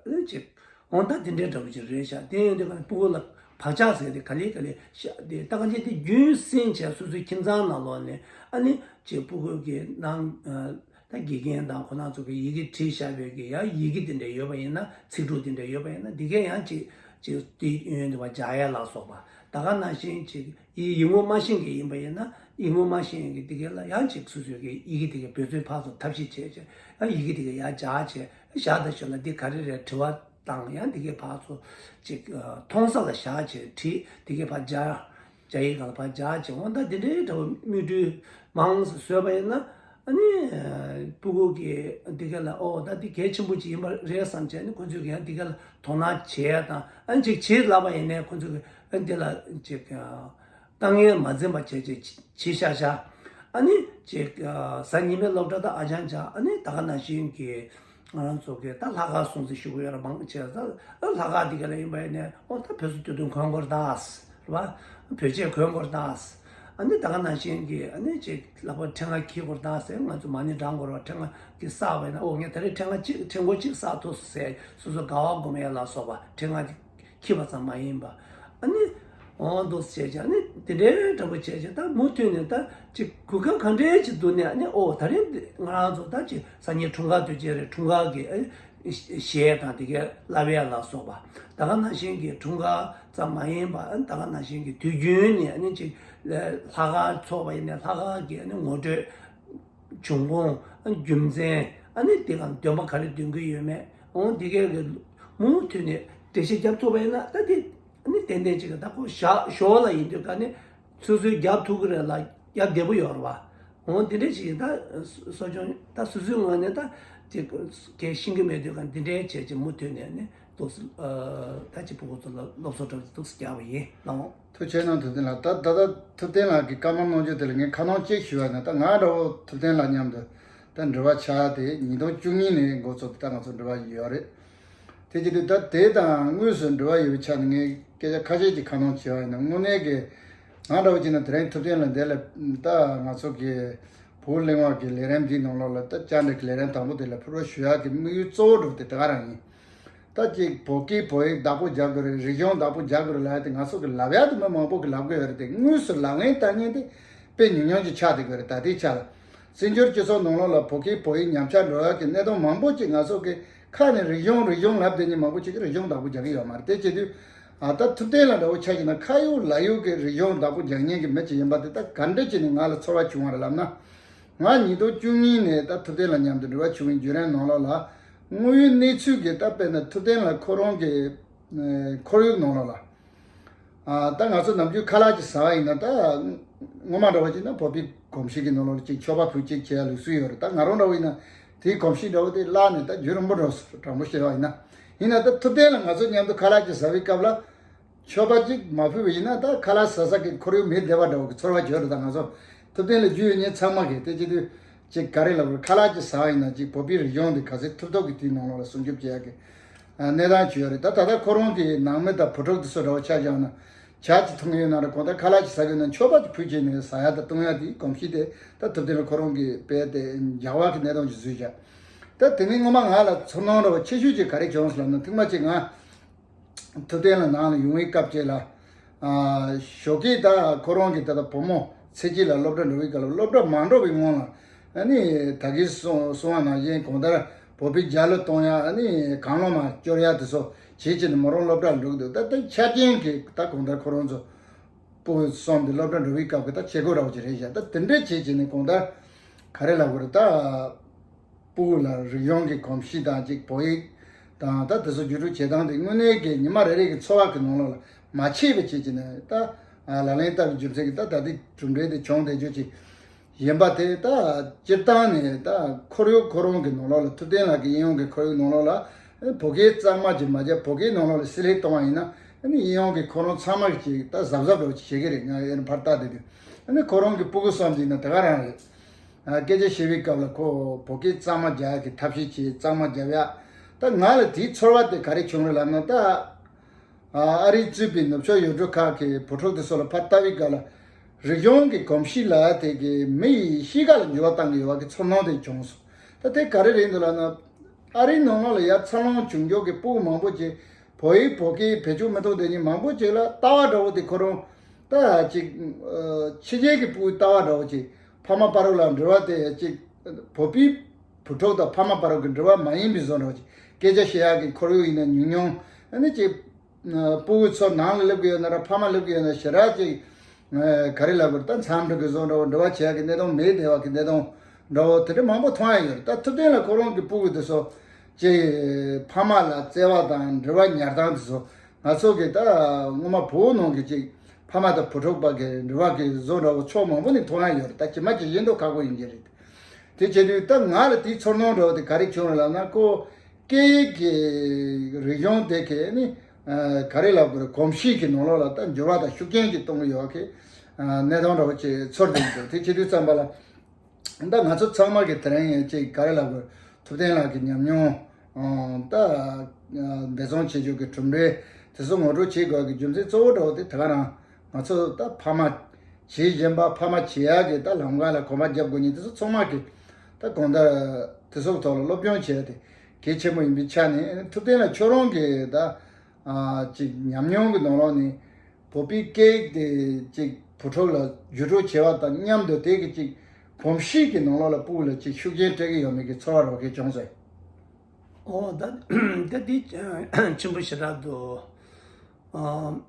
ཨ་ཅིག་འོ་ད་འདི་འདྲའི་འདྲ་པོ་ཅིག་རེད་ཤག་དེ་ཡོང་དུས་ཀ་ནས་སྤུ་གུ་ལ་བག་ཆགས་ཟེར་དེ་ག་ལེ་ག་ལེ་ཤག་དེ་ད་ག་ཅིག་དེ་རྒྱུན་སྲིང་བྱས་སོ་སོའི་ཁྱིམ་ཚང་ནང་ལོགས་ནས་ཨ་ནི་ཅིག་སྤུ་གུ་གི་ནང་ཨ་ད་དགེ་རྒན་དང་ཁོ་རང་ཚོ་གི་ཡི་གེ་བྲིས་བཞག་པའི་གི་ཡང་ཡི་གེ་དེ་འདྲ་ཡོད་པ་ཡིན་ན་ཚིག་གྲུབ་དེ་འདྲ་ཡོད་པ་ཡིན་ན་འདི་གས་ཡང་ཅིག་ཅིག་དེ་ཡོན་དུ་བ་སྦྱར་ཡ་ལ་སོགས་པ་ད་ག་ནང་བཞིན་ཅིག་ཡིག་ཡིག་ངོ་མ་ཤེས་མཁན་ཡིན་པ་ཡིན་ན་ཡིག་ངོ་མ་ཤེས་མཁན་གྱི་དེ་གས་ལ་ཡང་ཅིག་སོ་སོའི་གི་ཡི་གེ་དེ་གས་འབད་བརྩོན་ཕར་ཚུར་ཐབས་ཤེས་བྱས་བྱས་ཡང་ཡི་གེ་དེ་གས་ཡར་སྦྱར་བྱས་བཞག་ད་ཞོར་ལ་འདི་ག་རེ་རེད་དྲི་བ་དང་ཡང་དེ་གས་ཕར་ཚུར་ཅིག་མཐོང་ས་ལ་བཞག་བྱས་བྲིས་དེ་གས་ཕར་སྦྱར་སྦྱར་ཡིག་སྒང་ལ་ཕར་སྦྱར་བྱས་འོ་ད་དེ་འདྲའི་འདྲ་བོ་མིག་འཕྲུལ་མང་ཙམ་བཟོས་པ་ཡིན་ན། ཨ་ནི་སྤུ་གུ་གིས་འདི་ག་ལ་ཨོ་ད་འདི་གལ་ཆེན་པོ་ཅིག་ཡིན་པ་རེད་བསམ་བྱས་ནི་ཁོ་ཚོས་ཀྱང་འདི་ག་ལ་དོ་སྣང་བྱེད་ཡ་དང་ཨ་ནི་ཅིག་བྱེད་ལབ་པ་ཡིན་ནའི་ཁོ་ཚོས་ཀྱི་ཨ་འདི་ལ་ཅིག་ལྟ་ངན་མ་འཛེམ་པ་བྱས་བྱས་བྱེད་ཤག་ཤག་ཨ་ནི་ཅིག་གཟའ་ཉི་མའི་སློབ་གྲྭ་དང་ཨ་ཅང་ཅང་ཨ་ནི་ད་ག་ནང་བཞིན་གྱི་ང་རང་ཚོ་གི་ད་ལྷག་དཀར་སྲུང་བརྩི་ཞུ་གི་ཡོད་ར་མང་ཆེ་ད་ལྷག་དཀར་འདི་ག་ལ་ཡིན་པ་ཡིན་ནའི་ཨོ་ད་བོད་སོ་སྟོད་ཐུང་གོན་དགོས་རེད་ད། རེད་བ། བོད་ཆས་གོན་དགོས་རེད་ད། ཨ་ནི་ད་ག་ནང་བཞིན་གྱི་ཨ་ནི་ཅིག་ལག་པ་ཕྲེང་བ་འཁྱེར་དགོས་རེད་ད་ཟེར། ང་ཚོ་མ་ཎི་བགྲང་དགོས་རེད་བ། ཕྲེང་བ་གི་བསགས་པ་ཡིན་ན། ཨོ་ངས་ད་རེས་ཕྲེང་བ་གཅིག་ཕྲེང་སྐོར་གཅིག་བསགས་ཐུབ་སོང་ཟེར། སོ་སོ་དགའ་བ་སྒོམ་ཡ་ལ་སོགས་པ་ཕྲེང་བ་འཁྱེར་བ་ཙམ་མ་ཡིན་པ། ཨ་ནི་འོ་འདུག་སེ་བྱས་བྱས། ཨ་ནི་དེ་འདྲའི་འདྲ་པོ་བྱས་བྱས། ད་མུ་མཐུད་ནས་ད་ཅིག་གོ་སྐབས་ག་འདྲའི་ཅིག་འདུག་ནས། ཨ་ནི་ཨོ་ད་རེས་འདི་ང་རང་ཚོ་ད་ཅིག་སང་ཉིན་འཁྲུངས་སྐར་དུས་ཆེན་རེད། འཁྲུངས་སྐར་གྱི་ཨ་ནི་གཞས་དང་དེ་གའི་བསླབ་ཡ་ལ་སོགས་པ། ད་ག་ནང་བཞིན་གྱི་འཁྲུངས་སྐར་ཙམ་མ་ཡིན་པ། ཨ་ནི་ད་ག་ནང་བཞིན་གྱི་དུས་རྒྱུན་ནས་ཨ་ནི་ཅིག་ལྷག་དཀར་ཚོགས་པ་ཡིན་ནའི་ལྷག་དཀར་གྱི་ཨ་ནི་ངོ་སྤྲོད། འབྱུང་ཁུངས། ཨ་རྒྱུ་མཚན། ཨ་ནི་དེ་ག་འདོན་པ་ག་རེ་འདོན་གྱི་ཡོད་མེད། འོ་འདི་གའི་གི་མུ་མཐུད་ནས་འགྲེལ་བཤད་རྒྱབ་ཐུབ་པ་ཡིན་ན། ད་དེ་ཨ་ནི་ཏན་ཏན་ཅིག་གི་ད་ཁོ་ཞག་ཞོགས་ལ་ཡིན་དུས་ག་ནས་སོ་སོས་རྒྱབ་ཐུབ་ཀྱི་རེད་ལ། རྒྱབ་བདེ་པོ་ཡོད་རེད་བ། འོ་འདི་འདྲ་ཞིག་ཡིན། ད་གསོ་སྐྱོང་ད་སོ་སོའི་ངོས་ནས་ད་དེ་གས་ཤེས་ཀྱི་མེད་དུས་ག་འདི་འདྲའི་བྱས་ཀྱི་མུ་མཐུད་ནས་ནི་འདུག་སེ། ཨ་ད་ཅིག་ཕྲུ་གུ་ཚོ་ལ་སློབ་གསོ་འདྲ་བོ་འདུག་སེ་རྒྱག་པ་ཡིན་ལགས། ཐུགས་རྗེ་གནང་། ཐུབ་བསྟན་ལགས། ད་ད་ལྟ་ཐུབ་བསྟན་ལགས་ཀྱི་བཀའ་མོལ་གནང་རྒྱུ་དེ་ལ་ངས་ཁ་སྣོན་གཅིག་ཞུ་བ་ཡིན་ན། ད་ང་འདྲ་བོ་ཐུབ་བསྟན་ལགས་མཉམ་དུ་ད་འབྲེལ་བ་ཆགས་ཏེ་ཉིས་སྟོང་བཅུ་གཉིས་ནས་འགོ་བཙུགས་ཏེ་ད་ང་ཚོ་འབྲེལ་བ་ཡོད་རེད། དེ་བྱེད་དུས་ད་དེ་དང་དངོས་སུ་འབྲེལ་བ་ཡོད་པའི་ཆ་ནས་ངས་སྐད་ཆ་ཁ་ཤས་ཅིག་ཁ་སྣོན་བྱས་པ་ཡིན་ན། དངོས་གནས་ཀྱི་ང་འདྲ་བོ་བྱས་ན་དེ་རིང་ཐུབ་བསྟན་ལགས་འདི་ལ་ད་ང་ཚོ་གི་བོད་གླེང་བ་གི་ལས་རིམ་འདིའི་ནང་ལོགས་ལ་ད་བཅར་འདྲི་གི་ལས་རིམ་དང་པོ་དེ་ལ་ཕུར་པ་ཞུ་ཡག་གི་དམིགས་ཡུལ་གཙོ་བོ་འདྲ་བོ་དེ་དེ་ག་རང་ཡིན། ད་ཅིག་བོད་སྐད་བོད་ཡིག་བདག་པོ་རྒྱག་དགོས་རེད། རིག་གཞུང་བདག་པོ་རྒྱག་དགོས་རེད་ལབ་ཡ་དེ་ང་ཚོ་གི་ལབ་ཡ་དེ་མི་མང་པོ་གི་ལབ་གི་ཡོད་རེད་དེ། དངོས་སུ་ལག་ལེན་བསྟར་མཁན་དེ་དཔེ་ཉུང་ཉུང་ཅིག་ཆགས་བསྡད་ཀྱི་ཡོད་རེད། ད་ལྟའི་ཆ་ལ་བཙན་བྱོལ་སྤྱི་ཚོགས་ནང་ལོགས་ལ་བོད་སྐད་བོད་ཡིག་ཉམས་ཆག་འགྲོ་ཡ་གི་གནད་དོན་མང་པོ་ཅིག་ང་ཚོ་གི་ཁ་ནས་རིག་གཞུང་རིག་གཞུང་ལབ་བསྡད་མཁན་མང་པོ་ཅིག་གིས་རིག་གཞུང་བདག་པོ་རྒྱག་གི་ཡོད་མ་རེད། དེ་བྱེད་དུས་ཨ་ད་ཐུབ་བསྟན་ལགས་འདྲ་བོ་ཆ་བཞག་ན་ཁ་ཡོད་ལག་ཡོད་ཀྱི་རིག་གཞུང་བདག་པོ་རྒྱག་མཁན་གྱི་མི་ཅིག་ཡིན་པ་དེ་ད་ག་འདྲ་བྱས་ནས་ང་ལ་ཚོར་བ་བྱུང་བ་རེད་ལབ་ན། ང་ཉིས་སྟོང་བཅུ་གཉིས་ནས་ད་ཐུབ་བསྟན་ལགས་མཉམ་དུ་འབྲེལ་བ་བྱུང་བའི་བརྒྱུད་རིམ་ནང་ལོགས་ལ། དངོས་ཡོད་གནས་ཚུལ་གྱི་ད་དཔེར་ན་ཐུབ་བསྟན་ལགས་ཁོ་རང་གི་ཨ་ཁོར་ཡུག་ནང་ལོགས་ལ། ཨ་ད་ང་ཚོ་ནམ་རྒྱུན་ཁ་ལག་ཅིག་ཟ་བ་ཡིན་ན། ད་སྔོན་མ་འདྲ་བོ་བྱས་ན་བོད་པའི་གོམས་གཤིས་ཀྱི་ནང་ལོགས་ལ་ཅིག་མཆོད་པ་ཕུལ་ཅིག་བྱེད་ཡ་ལུགས་སྲོལ་ཡོད་རེད། ད་ང་རང་འདྲ་བོ་ཡིན་ན་དེའི་གོམས་གཤིས་འདྲ་བོ་དེ་བརླག་ནས་ད་རྒྱུན་རིང་པོ་འགྲོ་སོང་། དྲང་པོ་བཤད་པ་ཡིན་ན། ཡིན་ན་ད་ཐུབ་བསྟན་ལགས་ང་ཚོ་མཉམ་དུ་ཁ་ལག་ཅིག་ཟ་བའི་སྐབས་ལ། མཆོད་པ་གཅིག་མ་ཕུལ་བ་ཡིན་ན་ད་ཁ་ལག་ཟ་ས་གི་ཁོར་ཡུག་མེད་བསྡད་པ་འདྲ་བོ་གི་ཚོར་བ་བྱོས་རེད། ད་ང་ཚོ་ཐུབ་བསྟན་ལགས་རྒྱུས་ཡོད་མཁན་ཚང་མ་གིས་དེ་བྱེད་དུས་ཅིག་ག་རེ་ལབ་དགོས་རེད། ཁ་ལག་ཅིག་ཟ་བ་ཡིན་ན་ཅིག་བོད་པའི་རིག་གཞུང་འདི་ག་ཚོད་ཐུབ་ཐུབ་ཀྱིས་དེའི་ནང་ལོགས་ལ་སྲུང་སྐྱོབ་བྱེད་ཡག་གི་ཨ་གནས་སྟངས་ཅིག་ཡོད་རེད། ད་ད་ལྟ་ཁོ་རང་གི་ནང་མི་དང་བུ་ཕྲུག་དེ་ཚོ་འདྲ་བོ་ཆ་བཞག་ན་ཇ་ཅིག་འཐུང་ཡོད་ན་རེད། གང་ལྟར་ཁ་ལག་ཅིག་ཟ་དགོས་ན་མཆོད་པ་ཅིག་ཕུལ་བྱས་ནས་ཟ་ཡ་དང་བཏུང་ཡ་དེའི་གོམས་གཤིས་དེ་ད་ཐུབ་བསྟན་ལགས་ཁོ་རང་གིས་དཔེ་དེ་འཇགས་པ་གི་གནས་སྟངས་ཅིག་བཟོས་བཞག་ད་དེ་ནས་སྔོན་མ་ང་ལ་ཚོར་སྣང་འདྲ་བོ་ཆེ་ཤོས་ཅིག་ག་རེ་བྱུང་སོང་ལབ་ན། ཐེངས་མ་གཅིག་ང་ཐུབ་བསྟན་ལགས་ནང་ལ་ཡོང་བའི་སྐབས་ཅིག་ལ། ཨ་ཞོགས་ཀས་ད་ཁོ་རང་གི་ད་ལྟ་བུ་མོ་ཚེ་སྐྱིད་ལགས་སློབ་གྲྭ་འགྲོ་བའི་སྐབས་ལ། སློབ་གྲྭ་མ་འགྲོ་བའི་སྔོན་ལ་ཨ་ནི་ད་གིན་གསུང་གསུང་བ་ནང་བཞིན་གང་ལྟར་བོད་པའི་རྒྱལ་གླུ་གཏོང་ཡ། ཨ་ནི་གངས་ལྷུང་མ་སྐྱོར་ཡ་དེ་ཚོ་བྱེད་བྱེད་ནས་མོ་རང་སློབ་གྲྭར་འགྲོ་གི་འདུག་ད་ལྟ་ཆ་རྐྱེན་གྱིས་ད་གང་ལྟར་ཁོ་རང་ཚོ་སྤུ་གུ་གསུམ་དེ་སློབ་གྲྭ་འགྲོ་བའི་སྐབས་ཀྱི་ད་བྱེད་སྒོ་འདྲ་བོ་ཅིག་རེད་བཞག་ད་དེ་འདྲ་བྱེད་བྱེད་ནས་གང་ལྟར་ག་རེ་ལབ་དགོས་རེད། ད། སྤུ་གུ་ལ་རིག་གཞུང་གི་གོམས་གཤིས་དང་གཅིག་བོད་ཡིག་དང་ད་དེ་ཚོ་བརྒྱུད་སྤྲོད་བྱེད་སྟངས་དེ་དངོས་གནས་ཀྱི་ཉི་མ་རེ་རེ་གི་འཚོ་བ་གི་ནང་ལོགས་ལ་མ་མཆིས་པ་བྱེད་ཀྱི་ནས་ད་ལག་ལེན་བསྟར་བའི་རྒྱུ་མཚན་གྱིས་ད་ད་ལྟའི་གྲུབ་འབྲས་དེ་བྱུང་བསྡད་རྒྱུ་ཅིག་ཡིན་པ་དེ། ད་སྤྱིར་བཏང་ནས་ད་ཁོར་ཡུག་ཁོ་རང་གི་ནང་ལོགས་ལ། ཐུབ་བསྟན་ལགས་ཀྱི་དབྱིན་ཡུལ་གྱི་ཁོར་ཡུག་ནང་ལོགས་ལ་བོད་སྐད་གཙང་མ་ཅིག་མ་བརྒྱབ། བོད་སྐད་ནང་ལོགས་ལ་བསྲེ་ལྷད་གཏོང་བ་ཡིན་ན་ཨ་ནི་དབྱིན་ཡུལ་གྱི་ཁོ་རང་ཚང་མ་གི་ཅིག་ད་གཟབ་གཟབ་འདྲ་བོ་ཅིག་བྱེད་ཀྱི་རེད། ང་ཨེ་ཕར་ལྟ་བསྡད་དུས་ཨ་ནི་ཁོ་རང་གི་སྤུ་གུ་གསུམ་ཅིག་ན་དེ་ག་རང་རེད། ཨ་སྐད་ཆ་བཤད་པའི་སྐབས་ལ་ཁོ་བོད་སྐད་གཙང་མ་རྒྱག་གི་ཐབས་ཤེས་བྱས། གཙང་མ་རྒྱབ་ཡ། ད་ང་ལ་དེའི་ཚོར་བ་དེ་ག་རེ་བྱུང་རེད་ལབ་ན། ད་ཨ་རིས་གཙོས་པའི་ནུབ་ཕྱོགས་ཡུལ་གྲུ་ཁག་གི་བུ་ཕྲུག་དེ་ཚོ་ལ་ཕར་ལྟ་བའི་སྐབས་ལ་རིག་གཞུང་གི་གོམས་གཤིས་ལབ་ཡ་དེ་གི་མི་ཡི་གཤིས་ཀ་ལ་འགྱུར་བ་བཏང་གི་ཡོད་པ་གི་ཚོར་སྣང་དེ་བྱུང་སོང་། ད་དེ་ག་རེ་རེད་འདུག་ལབ་ན། ཨ་རིའི་ནང་ལོགས་ལ་ཡར་འཚར་ལོངས་བྱུང་རྒྱུ་གི་སྤུ་གུ་མང་པོ་ཅིག་བོད་ཡིག་བོད་སྐད་བེད་སྤྱོད་མི་ཐུབ་བསྡད་མཁན་མང་པོ་ཅིག་ལ་ལྟ་བ་འདྲ་བོ་དེ་ཁོ་རང་ད་ཅིག་ཕྱི་རྒྱལ་གྱི་སྤུ་གུའི་ལྟ་བ་འདྲ་བོ་ཅིག་ཕ་མ་བར་ལ་འབྲེལ་བ་དེ་ཅིག་བོད་པའི་བུ་ཕྲུག་དང་ཕ་མ་བར་གྱི་འབྲེལ་བ་མ་ཡིན་པའི་བཟོ་འདྲ་བོ་ཅིག་སྐད་ཆ་བཤད་ཡག་གི་ཁོར་ཡུག་ཡིན་ན་ཉུང་ཉུང་། ཨ་ནི་ཅིག་སྤུ་གུ་ཚོ་ནང་ལ་སླེབས་ཀྱི་ཡོད་ན་ར་ཕ་མ་སླེབས་ཀྱི་ཡོད་ན་ཞེ་དྲག་ཅིག་ག་རེ་ལབ་དགོས་རེད། ད་འཚམས་འདྲི་གི་བཟོ་འདྲ་བོ། འབྲེལ་བ་བྱེད་ཡག་གི་གནས་སྟངས་མེད་བསྡད་པ་གི་གནས་སྟངས་འདྲ་བོ་དེ་འདྲ་མང་པོ་མཐོང་ཡ་ཡོད་རེད། ད་ཐུབ་བསྟན་ལགས་ཁོ་རང་གི་སྤུ་གུ་དེ་ཚོ་ཅིག་ཕ་མ་ལ་བརྩེ་བ་དང་འབྲེལ་བ་ཉར་སྟངས་དེ་ཚོ་ང་ཚོ་གི་ད་སྔོན་མ་བོད་ནང་གི་ཅིག་ཕ་མ་དང་བུ་ཕྲུག་བར་གྱི་འབྲེལ་བ་གི་བཟོ་འདྲ་བོ་ཕྱོགས་མང་པོ་ནས་མཐོང་ཡ་ཡོད་རེད། ད་ཇི་མ་ཇི་བཞིན་དུ་ཁག་པོ་ཡིན་གྱི་རེད། དེ་བྱེད་དུས་ད་ང་ལ་དེའི་ཚོར་སྣང་འདྲ་བོ་དེ་ག་རེ་བྱུང་རེད་ལབ་ན། ཁོ་སྐད་ཡིག་གི་རིག་གཞུང་དེ་གས་ནི་ཨ་ག་རེ་ལབ་དགོས་རེད། གོམས་གཤིས་ཀྱི་ནང་ལོགས་ལ་ད་འགྱུར་བ་དང་ཤུགས་རྐྱེན་ཅིག་གཏོང་གི་ཡོད་གི་ཨ་གནས་སྟངས་འདྲ་བོ་ཅིག་ཚོར་བསྡད་ཀྱི་འདུག་དེ་བྱེད་དུས་ཙམ་པ་ལ་ད་ང་ཚོ་ཚང་མ་གི་དེ་རིང་ཡང་ཅིག་ག་རེ་ལབ་དགོས་རེད། ཐུབ་བསྟན་ལགས་ཀྱི་ཉམས་མྱོང་ཨ་ད་ཨ་འབད་བརྩོན་བྱེད་རྒྱུ་གི་གྲུབ་འབྲས་དེ་ཚོ་ངོ་སྤྲོད་བྱེད་དགོས་ཀྱི་རྒྱུ་མཚན་གཙོ་བོ་འདྲ་བོ་དེ་དེ་ག་རང་ང་ཚོ་ད་ཕ་མ་ བྱེད་བཞིན་པ་ཕ་མ་བྱེད་ཡག་གི་ད་ལམ་ཁ་ལ་གོམ་པ་རྒྱབ་དགོས་ཉིན་དེ་ཚོ་ཚང་མ་གི་ད་གང་ལྟར་དེ་ཚོ་གི་ཐོག་ལ་སློབ་སྦྱོང་བྱས་ཏེ་གལ་ཆེན་པོ་ཡིན་པའི་ཆ་ནས་ཐུབ་བསྟན་ལགས་ཁྱོད་རང་གི་ད་ཅིག་ཉམས་མྱོང་གི་ནང་ལོགས་ནས་བོད་པའི་སྐད་ཡིག་དེ་ཅིག་བུ་ཕྲུག་ལ་བརྒྱུད་སྤྲོད་བྱས་པ་དང་མཉམ་དུ་དེ་གི་ཅིག་གོམས་གཤིས་ཀྱི་ནང་ལོགས་ལ་ཕྲུ་གུ་ལ་ཅིག་ཤུགས་རྐྱེན་སྤྲད་ཀྱི་ཡོད་མེད་ཀྱི་ཚོར་བ་རོ་ཁྱེད་བྱུང་སོང་། ཨོ་ད་ད་འདི་ཆེན་པོ་ཞེ་དྲག་འདུག་ཨ།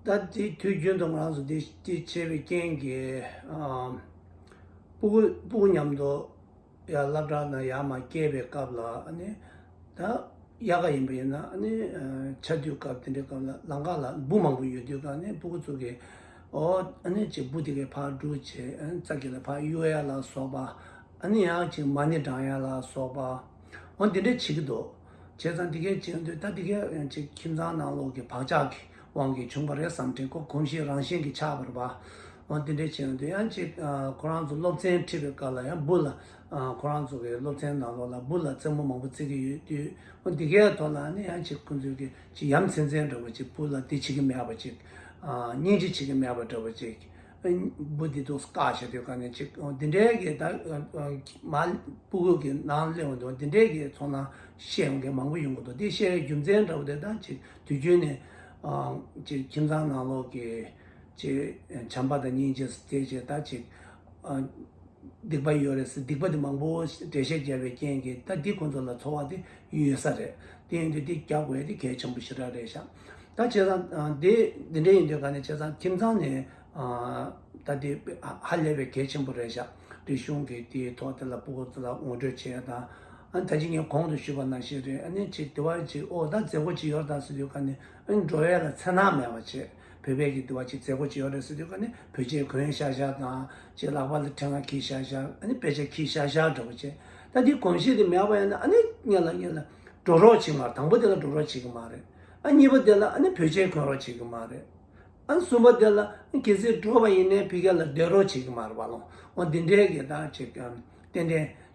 ད་དེ་དུས་རྒྱུན་དུ་ང་རང་ཚོ་དེ་དེ་བྱས་པའི་རྐྱེན་གྱིས་ཨ། སྤུ་གུ་སྤུ་གུ་མཉམ་དུ་ཡར་སློབ་གྲྭ་ནང་ཡར་མར་བསྐྱལ་བའི་སྐབས་ལ་ཨ་ནི་ད་དབྱར་ཁ་ཡིན་པ་ཡིན་ན་ཨ་ནི་ཆར་དུས་སྐབས་དེ་འདྲའི་སྐབས་ལ་ལམ་ཁ་ལ་འབུ་མང་པོ་ཡོད་དུས་ཀ་ནི་སྤུ་གུ་ཚོ་གིས་ཨོ་ཨ་ནི་ཅིག་འབུ་དེ་གའི་ཕར་སྒྲུག་བྱས་ཨ་ནི་རྩྭ་གི་ལ་ཕར་གཡུག་ཡ་ལ་སོགས་པ་ཨ་ནི་ཡང་ཅིག་མ་ཎི་བགྲང་ཡ་ལ་སོགས་པ། འོ་འདི་འདྲས་བྱེད་ཀྱི་འདུག་བྱས་ཙང་འདི་གས་བྱེད་འདོད་ད་འདི་གས་ཅིག་ཁྱིམ་ཚང་ནང་ལོགས་ཀྱི་བག་ཆགས་ཀྱི་དབང་གིས་བྱུང་བ་རེད་བསམ་དྲན་ཁོ་གོམས་གཤིས་རང་བཞིན་གྱིས་ཆགས་པ་རེད་པ། འོ་འདི་འདྲས་བྱེད་འདོད་ཡང་ཅིག་ཁོ་རང་ཚོ་སློབ་ཚན་ཁྲིད་པའི་སྐབས་ལ་ཡང་འབུ་ལ་ཁོ་རང་ཚོ་གི་སློབ་ཚན་ནང་ལོགས་ལ་འབུ་ལ་རྩེད་མོ་མང་པོ་རྩེ་གི་ཡོད་དུས་འོ་འདི་གས་ཐོག་ལ་ནི་ཡང་ཅིག་ཁོ་ཚོས་ཀྱི་ཅིག་ཡ་མཚན་མཚན་འདྲ་བོ་ཅིག་འབུ་ལ་འདི་བྱེད་ཀྱི་མེད་པ་ཅིག་སྙིང་རྗེ་བྱེད་ཀྱི་མེད་པ་འདྲ་བོ་ཅིག་འབུ་འདི་ཚོ་བཀག་བྱས་དུས་ག་ནས་ཅིག་འདི་འདྲའི་གི་ད་མ་སྤུ་གུ་གི་ནང་སླེབས་འོང་དུས་འདི་འདྲའི་གི་ཚོར་སྣང་བཤད་འོང་མཁན་མང་པོ་ཡོང་གི་འདུག་འདི་བཤད་པའི་རྒྱུ་མཚན་འདྲ་བོ་དེ་ད་ཅིག་དུས་རྒྱུན་ནས་ཅིག་ཁྱིམ་ཚང་ནང་ལོགས་ཀྱི་ཅིག་བྱམས་པ་དང་སྙིང་རྗེ་དེ་བྱས་ད་ཅིག་སྡིག་པ་ཡོད་རེད་ཟེར་སྡིག་པ་དེ་མང་པོ་འགྲེལ་བཤད་བརྒྱབ་པའི་རྐྱེན་གྱིས་ད་འདི་ཁོང་ཚོ་ལ་ཚོར་བ་དེ་ཡོད་ས་རེད། དེ་ཡིན་དུས་འདི་རྒྱག་དགོས་དེ་གལ་ཆེན་པོ་ཞེ་དྲག་རེད་ཤག་ད་བྱས་ཙང་འདི་འདི་འདྲ་ཡིན་དུས་ག་ནས་བྱས་ཙང་ཁྱིམ་ཚང་ནས་ད་འདི་ཧ་ལས་པའི་གལ་ཆེན་པོ་རེད་ཤག་རིག་གཞུང་གི་དེའི་ཐོག་དེ་ལ་སྤུ་གུ་ཚོ་ལ་ངོ་སྤྲོད་བྱས་དང་ཨ་ད་ཅི་ངས་གོང་དུ་ཞུས་པ་ནང་བཞིན་རེད། ཨ་ནི་ཅིག་དེ་བ་ཅིག་ཨོ་ད་མཛད་སྒོ་ཅིག་ཡོད་ད་ཟེར་དུས་ག་ནས་ཨ་ནི་འགྲོ་ཡ་ལ་འཚེར་སྣང་མེད་པ་བྱས། བོད་པའི་གི་དེ་བ་ཅིག་མཛད་སྒོ་ཅིག་ཡོད་རེད་ཟེར་དུས་ག་ནི་བོད་ཆས་གོན་ཤག་ཤག་དང་ཅིག་ལག་པ་ལ་ཕྲེང་བ་འཁྱེར་ཤག་ཤག་ཨ་ནི་དཔེ་ཆ་འཁྱེར་ཤག་ཤག་འདྲ་པོ་བྱས། ད་འདི་གོམས་གཤིས་དེ་མེད་པ་ཡིན་ན་ཨ་ནི་སྔོན་ལ་སྔོན་ལ་འགྲོ་རོགས་བྱེད་མ་རེད། དང་པོ་དེ་ལ་འགྲོ་རོགས་བྱེད་གི་མ་རེད། ཨ་གཉིས་པ་དེ་ལ་ཨ་ནི་བོད་ཆས་གོན་རོགས་བྱེད་གི་མ་རེད། ཨ་གསུམ་པ་དེ་ལ་གལ་སྲིད་འགྲོ་བ་ཡིན་ནའི་ཕ་གི་ལ་སྡོད་རོགས་བྱེད་གི་མ་རེད་པ་ལོ། འོ་འདི་འདྲའི་གི་ད་ཅིག་ཏན་ཏན་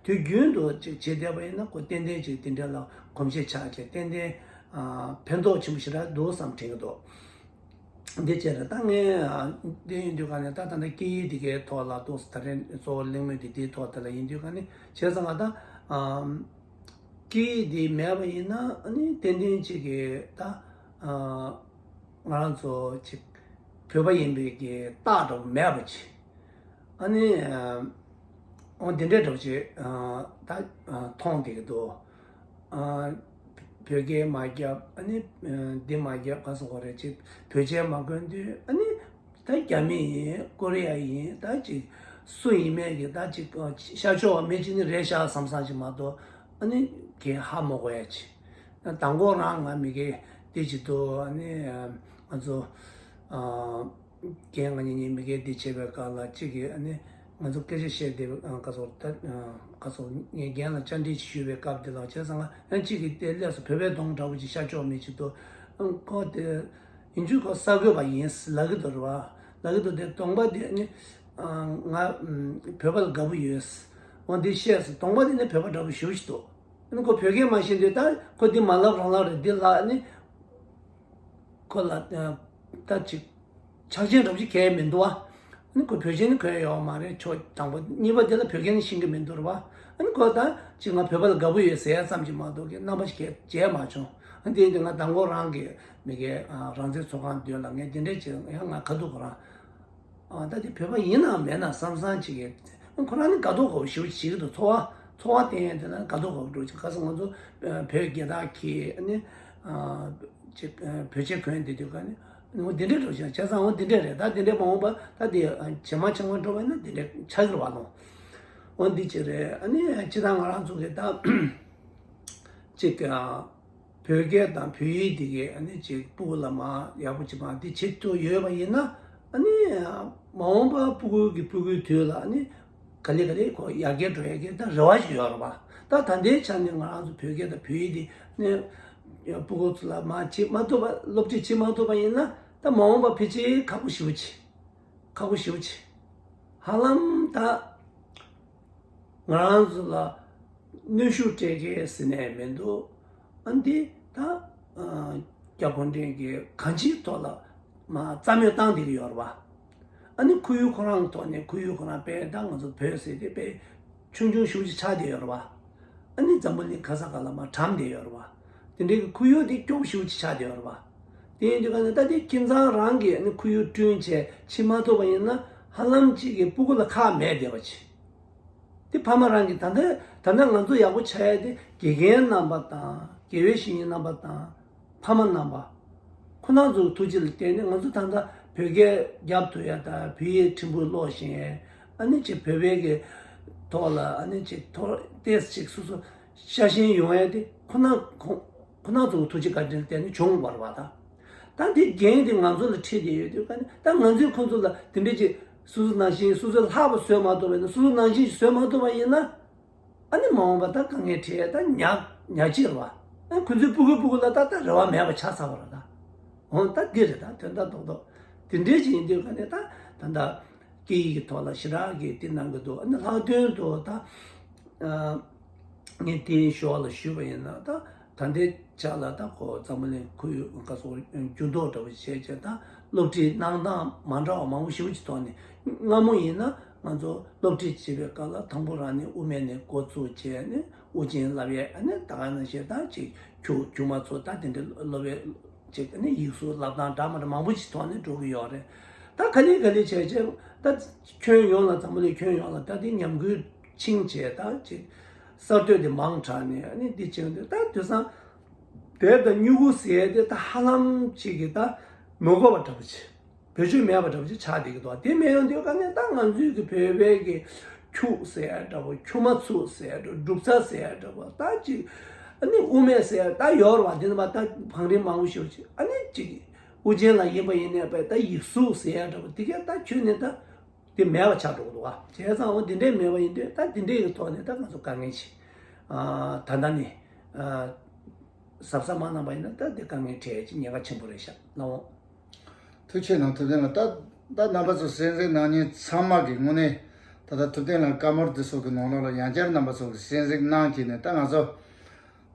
དུས་རྒྱུན་དུ་ཅིག་བྱེད་བསྡད་པ་ཡིན་ན་ཁོ་ཏན་ཏན་ཅིག་དེ་འདྲ་ལ་གོམས་གཤིས་ཆགས་བྱས་ཏན་ཏན་ཕན་ཐོགས་ཆེན་པོ་ཞེ་དྲག་འདུག་བསམ་དྲན་གི་འདུག་འདི་བྱས་ན་ད་ངས་འདི་ཡིན་དུས་ག་ནས་ད་ད་ལྟ་སྐད་ཡིག་འདི་གའི་ཐོག་ལ་འདུག་ད་རེས་གཙོ་བོ་གླེང་མོལ་འདི་འདིའི་ཐོག་དེ་ལ་ཡིན་དུས་ག་ནས་བྱས་ཙང་ང་ད་སྐད་ཡིག་འདི་མེད་པ་ཡིན་ན་ཨ་ནི་ཏན་ཏན་ཅིག་གི་ད་ང་རང་ཚོ་ཅིག་བོད་པ་ཡིན་པའི་གི་རྟགས་འདྲ་པོ་མེད་པ་ཅིག་ཨ་ནི་འོ་འདི་འདྲའི་འདྲ་པོ་ཅིག་ད་མཐོང་བསྡད་ཀྱི་འདུག་བོད་སྐད་མ་བརྒྱབ་ཨ་ནི་འདི་མ་བརྒྱབ་ག་སོང་གོ་རེད་ཅིག་བོད་ཆས་མ་གོན་དུས་ཨ་ནི་ད་རྒྱ་མི་ཡིན་ཀོ་རི་ཡ་ཡིན་ད་ཅིག་སུ་ཡིན་མེད་ཀྱི་ད་ཅིག་ཤར་ཕྱོགས་པ་མི་ཅིག་ནི་རེད་ཤག་བསམ་བསམ་ཅིག་མ་གཏོགས་ཨ་ནི་གས་ཧ་མ་གོ་ཡ་ཅིག་མདང་དགོང་རང་ང་མི་གས་དེ་ཅིག་འདུག་ཨ་ནི་ང་ཚོ་རྒན་ང་གཉིས་གཉིས་མི་གས་དེ་བྱེད་པའི་སྐབས་ལ་གཅིག་གིས་ཨ་ནི་ང་ཚོ་སྐད་ཆ་བཤད་དེ་ག་ཚོད་ད་ག་ཚོད་ངས་རྒན་ལ་བཅར་འདྲི་ཞུས་པའི་སྐབས་དེ་ལ་བྱས་ཙང་ཨ་གཅིག་གིས་དེ་སླེབས་སོང་བོད་པའི་གདོང་འདྲ་པོ་ཅིག་ཤར་ཕྱོགས་མི་ཅིག་འདུག་ཁོ་དེ་ཡིན་རྒྱུ་ཁོ་གསར་འགོད་པ་ཡིན་ལབ་ཀྱི་འདུག་རེད་བ། ལབ་ཀྱི་འདུག་དེ་གདོང་པ་དེ་ཨ་ནི་ང་བོད་པ་ལ་དགའ་པོ་ཡོད། འོ་འདི་བཤད་སོང་གདོང་པ་དེ་ནི་བོད་པ་འདྲ་པོ་ཞེ་པོ་ཅིག་འདུག་ཨ་ནི་ཁོ་བོད་སྐད་མ་ཤེས་དུས་ད་ཁོ་འདི་མ་ལབ་རང་ལབ་རེད་འདི་ལབ་ཨ་ནི་ཁོ་ལ་ད་ཅིག་ཆགས་ཞེན་འདྲ་པོ་ཅིག་གས་མི་འདུག་ཨ། ཨ་ནི་ཁོ་བོད་ཆས་ནི་གོན་ཡོད་མ་རེད་ཕྱོགས་དང་པོ་གཉིས་པ་དེ་ལ་བོད་སྐད་ནི་ཤེས་ཀྱི་མི་འདུག་རེད་བ། ཨ་ནི་ཁོ་ད་ཅིག་ང་བོད་པ་ལ་དགའ་པོ་ཡོད་ཟེར་ཡ་ཙམ་ཅིག་མ་གཏོགས་ཀྱི་རྣམ་པ་ཞིག་གས་བྱས་མ་བྱུང་། ཨ་ནི་དེ་ཡིན་དུས་ང་མདང་དགོང་རང་གི་མི་གའི་རང་བཙན་ཚོགས་ཁང་མདུན་ལ་ངས་འདི་འདྲས་བྱས་ཡང་ང་ཁ་ཐུག་ཁོ་རང་། ཨ་ད་དེ་བོད་པ་ཡིན་ནམ་མེད་ན་བསམ་བསམ་ཅིག་གིས་ཁོ་རང་ནི་དགའ་སྡུག་གོ་ཞེ་པོ་ཅིག་བྱེད་ཀྱི་འདུག་ཚོར་བ་ཚོར་བ་བསྟན་ཡས་དེ་ན་དགའ་སྡུག་གོ་འགྲོ་ཅིག་ཁ་སང་ང་ཚོ་བོད་རྒྱལ་དར་འཁྱེར་ཨ་ནི་ཅིག་བོད་ཆས་གོན་བསྡད་དུས་ག་ནི་འོ་འདི་འདྲས་འགྲོ་ཅིག་བྱས་ཙང་འོ་འདི་འདྲས་རེད། ད་འདི་འདྲས་མ་འོངས་པ་ད་འདི་ཇེ་མང་ཇེ་མང་འགྲོ་བ་ཡིན་ན་འདི་འདྲས་ཆགས་ཀྱི་རེད་བ་ལོ། འོ་འདི་ཅིག་རེད། ཨ་ནི་སྤྱིར་བཏང་ང་རང་ཚོ་གི་ད་ཅིག་བོད་སྐད་དང་བོད་ཡིག་འདི་གའི་ཨ་ནི་ཅིག་སྤུ་གུ་ལ་མར་ཡག་པོ་ཅིག་མར་འདི་བྱེད་ཐུབ་ཡོད་པ་ཡིན་ན་ཨ་ནི་མ་འོངས་པ་སྤུ་གུ་གི་སྤུ་གུའི་དུས་ལ་ཨ་ནི་ག་ལེ་ག་ལེ་ཁོ་ཡར་རྒྱས་འགྲོ་ཡ་གི་ད་རེ་བ་ཞིག་ཡོད་རེད་པ། ད་ད་ལྟའི་ཆ་ནས་ང་རང་ཚོ་བོད་སྐད་དང་བོད་ཡིག་འདི་ནི་སྤུ་གུ་ཚོ་ལ་མར་བྱེད་མ་ཐུབ་པ་སློབ་ཁྲིད་བྱེད་མ་ཐུབ་པ་ཡིན་ན་ད་མ་འོངས་པ་ཕལ་ཆེར་ཁག་པོ་ཞེ་པོ་ཅིག་ཁག་པོ་ཞེ་པོ་ཅིག་ཧ་ལམ་ད་ང་རང་ཚོ་ལ་གནོན་ཤུགས་སྤྲད་མཁན་ཟེར་ནས་མི་འདུག་ཨ་འདི་ད་རྒྱ་གུང་ཁྲན་གྱིས་གང་ཅིའི་ཐོག་ལ་མར་རྩ་མེད་བཏང་བསྡད་ཀྱི་ཡོད་རེད་པ། ཨ་ནི་ཁོར་ཡུག་ཁོ་རང་ཐོག་ནས་ཁོར་ཡུག་ཁོ་རང་དཔེ་ད་ང་ཚོ་བོད་ཟེར་དེ་དཔེ་ཆུང་ཆུང་ཞེ་པོ་ཅིག་ཆགས་བསྡད་ཡོད་རེད་བ། ཨ་ནི་འཛམ་བུ་གླིང་ག་ས་ག་ལ་མར་གྲམ་བསྡད་ཡོད་རེད་བ། དེ་འདྲའི་གི་ཁོར་ཡུག་དེ་སྐྱོ་པོ་ཞེ་པོ་ཅིག་ཆགས་བསྡད་ཡོད་རེད་བ། དེ་ཡིན་དུས་ག་ནས་ད་དེ་ཁྱིམ་ཚང་རང་གིས་ཨ་ནི་ཁོར་ཡུག་བསྐྲུན་བྱས་ཕྱིན་མ་ཐུབ་པ་ཡིན་ན་ཧ་ལམ་གཅིག་གི་སྤུ་གུ་ལ་ཁག་མེད་བསྡད་པ་ཅིག་དེ་ཕ་མ་རང་གིས་ད་ལྟ་ད་ལྟ་ང་ཚོ་ཡག་པོ་ཆགས་ཡ་དེ་དགེ་རྒན་རྣམ་པ་དང་དགེ་བའི་བཤེས་གཉེན་རྣམ་པ་དང་ཕ་མ་རྣམ་པ། ཁོ་རང་ཚོའི་ཐུགས་རྗེ་ལ་བརྟེན་ནས་ང་ཚོ་ད་ལྟ་བོད་སྐད་རྒྱབ་ཐུབ་ཡ་དང་བོད་ཡིག་ཕྲན་བུ་ཀློག་ཤེས་ཡ། ཨ་ནི་ཅིག་བོད་པའི་གི་ཐོག་ལ་ཨ་ནི་ཅིག་ཐོག་ཏོག་ཙམ་ཅིག་སོ་སོ་ཤ་ཞེན་ཡོང་ཡ་དེ་ཁོ་རང་ཁོ་ཁོ་རང་ཚོའི་ཐུགས་རྗེ་བཀའ་དྲིན་ལ་བརྟེན་ནས་བྱུང་བ་རེད་བ་ད། ད་འདི་འགན་དེ་ང་ཚོ་ལ་འཁྲི་བསྡད་ཡོད་དུས་ག་ནས་ད་ང་ཚོས་ཁོ་ཚོ་ལ་དེ་འདྲ་ཅིག་སོ་སོ་ནང་བཞིན་སོ་སོས་ལྷག་པ་བཟོས་མ་ཐུབ་པ་ཡིན་ན། སོ་སོ་ནང་བཞིན་ཞིག་བཟོས་མ་ཐུབ་པ་ཡིན་ན། ཨ་ནི་མ་འོངས་པ་ད་དཀའ་ངལ་འཕྲད་ད་ཉག་ཉག་ཅིག་རེད་བ། ཨ་ཁོ་ཚོའི་སྤུ་གུ་སྤུ་གུ་ལ་ད་ད་རེ་བ་མེད་པ་ཆགས་ཚར་བ་རེད་ད། འོ་ད་འདི་རེད་ད་དོན་དག་རྡོག་རྡོག་དེ་འདྲའི་ཅིག་ཡིན་དུས་ག་ནས་ད་ད་ད་སྐད་ཡིག་གི་ཐོག་ལ་ཞེ་དྲག་གི་དེ་གནང་གི་འདུག་ཨ་ནི་ལྷག་དོན་དུ་ད་ཨ། ངས་དེའི་ཞོར་ལ་ཞུས་པ་ཡིན་ན་ད་ད་ལྟའི་ཆ་ལ་ད་ཁོ་འཛམ་བུ་གླིང་ཁོར་ཡུག་ག་སོགས་འགྱུར་ལྡོག་འདྲ་བོ་བྱས་བྱས་ད་སློབ་ཁྲིད་གནང་སྟངས་མ་འདྲ་བ་མང་པོ་ཞེ་པོ་ཅིག་ཐོག་ནས། སྔ་མོ་ཡིན་ན་ང་ཚོ་སློབ་ཁྲིད་བྱེད་པའི་སྐབས་ལ་དང་པོ་རང་ནས་དབུ་མའི་ནས་འགོ་བཙུགས་བྱས་ནས་དབུ་ཅན་བསླབ་ཡས། ཨ་ནི་ད་ག་ནང་བཞིན་ད་ཅིག་ཁྱུ་ཁྱུ་མ་ཚོ་ད་དེ་འདྲ་སློབ་ཡས་ཅིག་ཨ་ནི་ཡིག་གཟུགས་བསླབ་སྟངས་འདྲ་མ་འདྲ་མང་པོ་ཅིག་ཐོག་ནས་འགྲོ་གི་ཡོད་རེད། ད་ག་ལེ་ག་ལེ་བྱས་བྱས་ད་ཁྱོན་ཡོངས་ལ་འཛམ་བུ་གླིང་ཁྱོན་ཡོངས་ལ་ད་དེ་ཉམས་རྒུད་ཕྱིན་བྱས་ད་ཅིག་གསར་གཏོད་དེ་མང་དྲགས་ནས་ཨ་ནི་འདི་བྱས་འདུག་ད་དེང་སང་དེ་ད་སྨྱུ་གུ་ཟེར་དེ་ད་ཧ་ལམ་ཅིག་གི་ད་མི་དགོས་པ་འདྲ་པོ་ཅིག་བེད་སྤྱོད་མེད་པ་འདྲ་པོ་ཅིག་ཆགས་བསྡད་ཀྱི་འདུག་དེ་མེད་ཡོང་དུས་ག་ནས་ད་ང་ཚོའི་གི་བོད་པའི་གི་ཁྱུ་ཟེར་ཡ་འདྲ་པོ། ཁྱུ་མ་ཚུགས་ཟེར་ཡ་འདྲ་པོ། འབྲུག་ཚ་ཟེར་ཡ་འདྲ་པོ། ད་ཅིག་ཨ་ནི་དབུ་མེད་ཟེར་ཡ་ད་ཡོད་རེད་བ། དེ་ནི་མ་ད་བང་རིམ་མང་པོ་ཞིག་ཅིག་ཨ་ནི་ཅིག་དབུ་ཅན་ལ་ཡིན་པ་ཡིན་ནའི་པ་ད་ཡིག་གཟུགས་ཟེར་ཡ་འདྲ་པོ་དེ་གས་ད་ཁྱོན་ནས་ད་དེ་མེད་པ་ཆགས་འགྲོ་གི་འདུག་བ། བྱས་ཙང་འོ་དེ་འདྲས་མེད་པ་ཡིན་དུས་ད་དེ་འདྲས་ཀྱི་ཐོག་ནས་ད་ང་ཚོ་དཀའ་ངལ་ཅིག་ཨ་ད་ལྟ་ནས་ཨ། གཟབ་གཟབ་མ་གནང་པ་ཡིན་ན་ད་འདི་དཀའ་ངལ་འཕྲད་ཀྱི་ཉེན་ཁ་ཆེན་པོ་རེད་ཤག་ལགས་འོང་། ཐུགས་རྗེ་གནང་ཐུབ་བསྟན་ལགས། ད་ད་རྣམ་པ་ཚོ་གསན་གཟིགས་གནང་མཁན་ཚང་མ་གི་ངོས་ནས་ད་ལྟ་ཐུབ་བསྟན་ལགས་བཀའ་མོལ་འདི་ཚོ་གི་ནང་ལོགས་ལ་ཡང་བསྐྱར་རྣམ་པ་ཚོ་གི་གསན་གཟིགས་གནང་བྱས་ནས། ད་ང་ཚོ་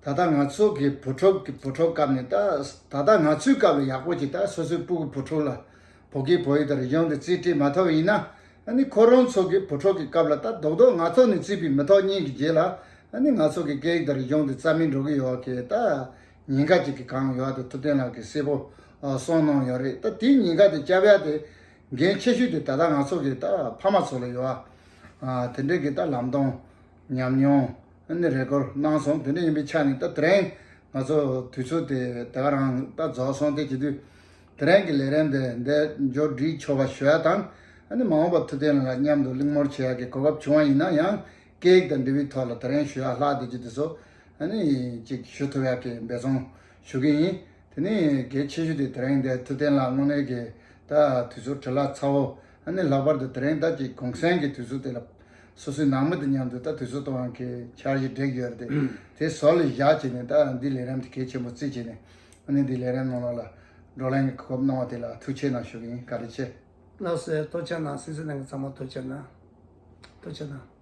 ད་ལྟ་ང་ཚོ་གི་བུ་ཕྲུག་གི་བུ་ཕྲུག་སྐབས་ནས་ད་ད་ལྟ་ང་ཚོའི་སྐབས་ལ་ཡག་པོ་ཅིག་ད་སོ་སོའི་སྤུ་གུ་བུ་ཕྲུག་ལ་བོད་སྐད་བོད་ཡིག་དང་རིག་གཞུང་དེ་རྩིས་སྤྲད་མ་ཐུབ་པ་ཡིན་ན། ཨ་ནི་ཁོ་རང་ཚོ་གི་བུ་ཕྲུག་གི་སྐབས་ལ་ད་རྡོག་རྡོག་ང་ཚོ་ནས་རྩིས་པའི་མི་ཐོག་གཉིས་ཀྱི་རྗེས་ལ་ཨ་ནི་ང་ཚོ་གི་སྐད་ཡིག་དང་རིག་གཞུང་དེ་རྩ་མེད་འགྲོ་གི་ཡོད་པ་གི་ད་ཉེན་ཁ་ཅིག་གི་སྒང་ཡོད་པ་དེ་ཐུབ་བསྟན་ལགས་ཀྱིས་གསལ་པོ་ཨ་གསུངས་གནང་ཡོད་རེད། ད་དེའི་ཉེན་ཁ་དེ་བསྐྱབ་ཡ་དེ་འགན་ཆེ་ཤོས་དེ་ད་ལྟ་ང་ཚོ་གི་ད་ཕ་མ་ཚོ་ལ་ཡོད་པ། ཨ་དེ་འདྲའི་གི་ད་ལམ་སྟོན་ཉམས་མྱོང་ཨ་ནི་རེ་སྐུལ་གནང་སོང་། དེ་འདྲ་ཡིན་པའི་ཆ་ནས་ད་དེ་རིང་ང་ཚོ་དུས་ཚོད་དེ་ད་ག་རང་ད་རྫོགས་སོང་། དེ་བྱེད་དུས་དེ་རིང་གི་ལས་རིམ་དེ་འདི་མཇུག་སྒྲིལ་ཆོག་པ་ཞུ་ཡ་དང་། ཨ་ནི་མ་འོངས་པར་ཐུབ་བསྟན་ལགས་མཉམ་དུ་གླེང་མོལ་བྱེད་ཡ་གི་གོ་སྐབས་བྱུང་བ་ཡིན་ན་ཡང་སྐད་ཡིག་དང་འབྲེལ་བའི་ཐོག་ལ་དེ་རིང་ཞུ་ཡ་ལྷག་བསྡད་རྒྱུ་དེ་ཚོ་ཨ་ནི་ཅིག་ཞུ་ཐུབ་ཡ་གི་འབད་བརྩོན་ཞུ་གི་ཡིན། དེ་ནས་གལ་ཆེ་ཤོས་དེ་དེ་རིང་འདི་ཐུབ་བསྟན་ལགས་དངོས་གནས་ཀྱི་ད་དུས་ཚོད་བྲེལ་བ་ཚ་བོ། ཨ་ནི་ལྷག་པར་དུ་དེ་རིང་ད་ཅིག་གུང་སེང་གི་དུས་ཚོད་དེ་ལ་སོ་སོའི་ནང་མི་དང་མཉམ་དུ་ད་དུས་ཚོད་གཏོང་ཡག་གི་འཆར་གཞི་སྒྲིག་ཡོད་རེད་དེ། དེ་ཟུར་ལ་བཞག་བྱས་ནས་ད་འདི་ལས་རིམ་དེ་གལ་ཆེན་པོ་བརྩིས་བྱས་ནས་ཨ་ནི་འདི་ལས་རིམ་ནང་ལོགས་ལ་བགྲོ་གླེང་གི་གོ་སྐབས་གནང་བ་དེ་ལ་ཐུགས་རྗེ་གནང་ཞུ་གི་ཡིན། བཀའ་དྲིན་ཆེ། ལགས་སོ། ཐུགས་རྗེ་གནང་། གསན་གཟིགས་གནང་མཁན་ཚང་མ་ཐུགས་རྗེ་གནང་། ཐུགས་རྗེ་གནང་།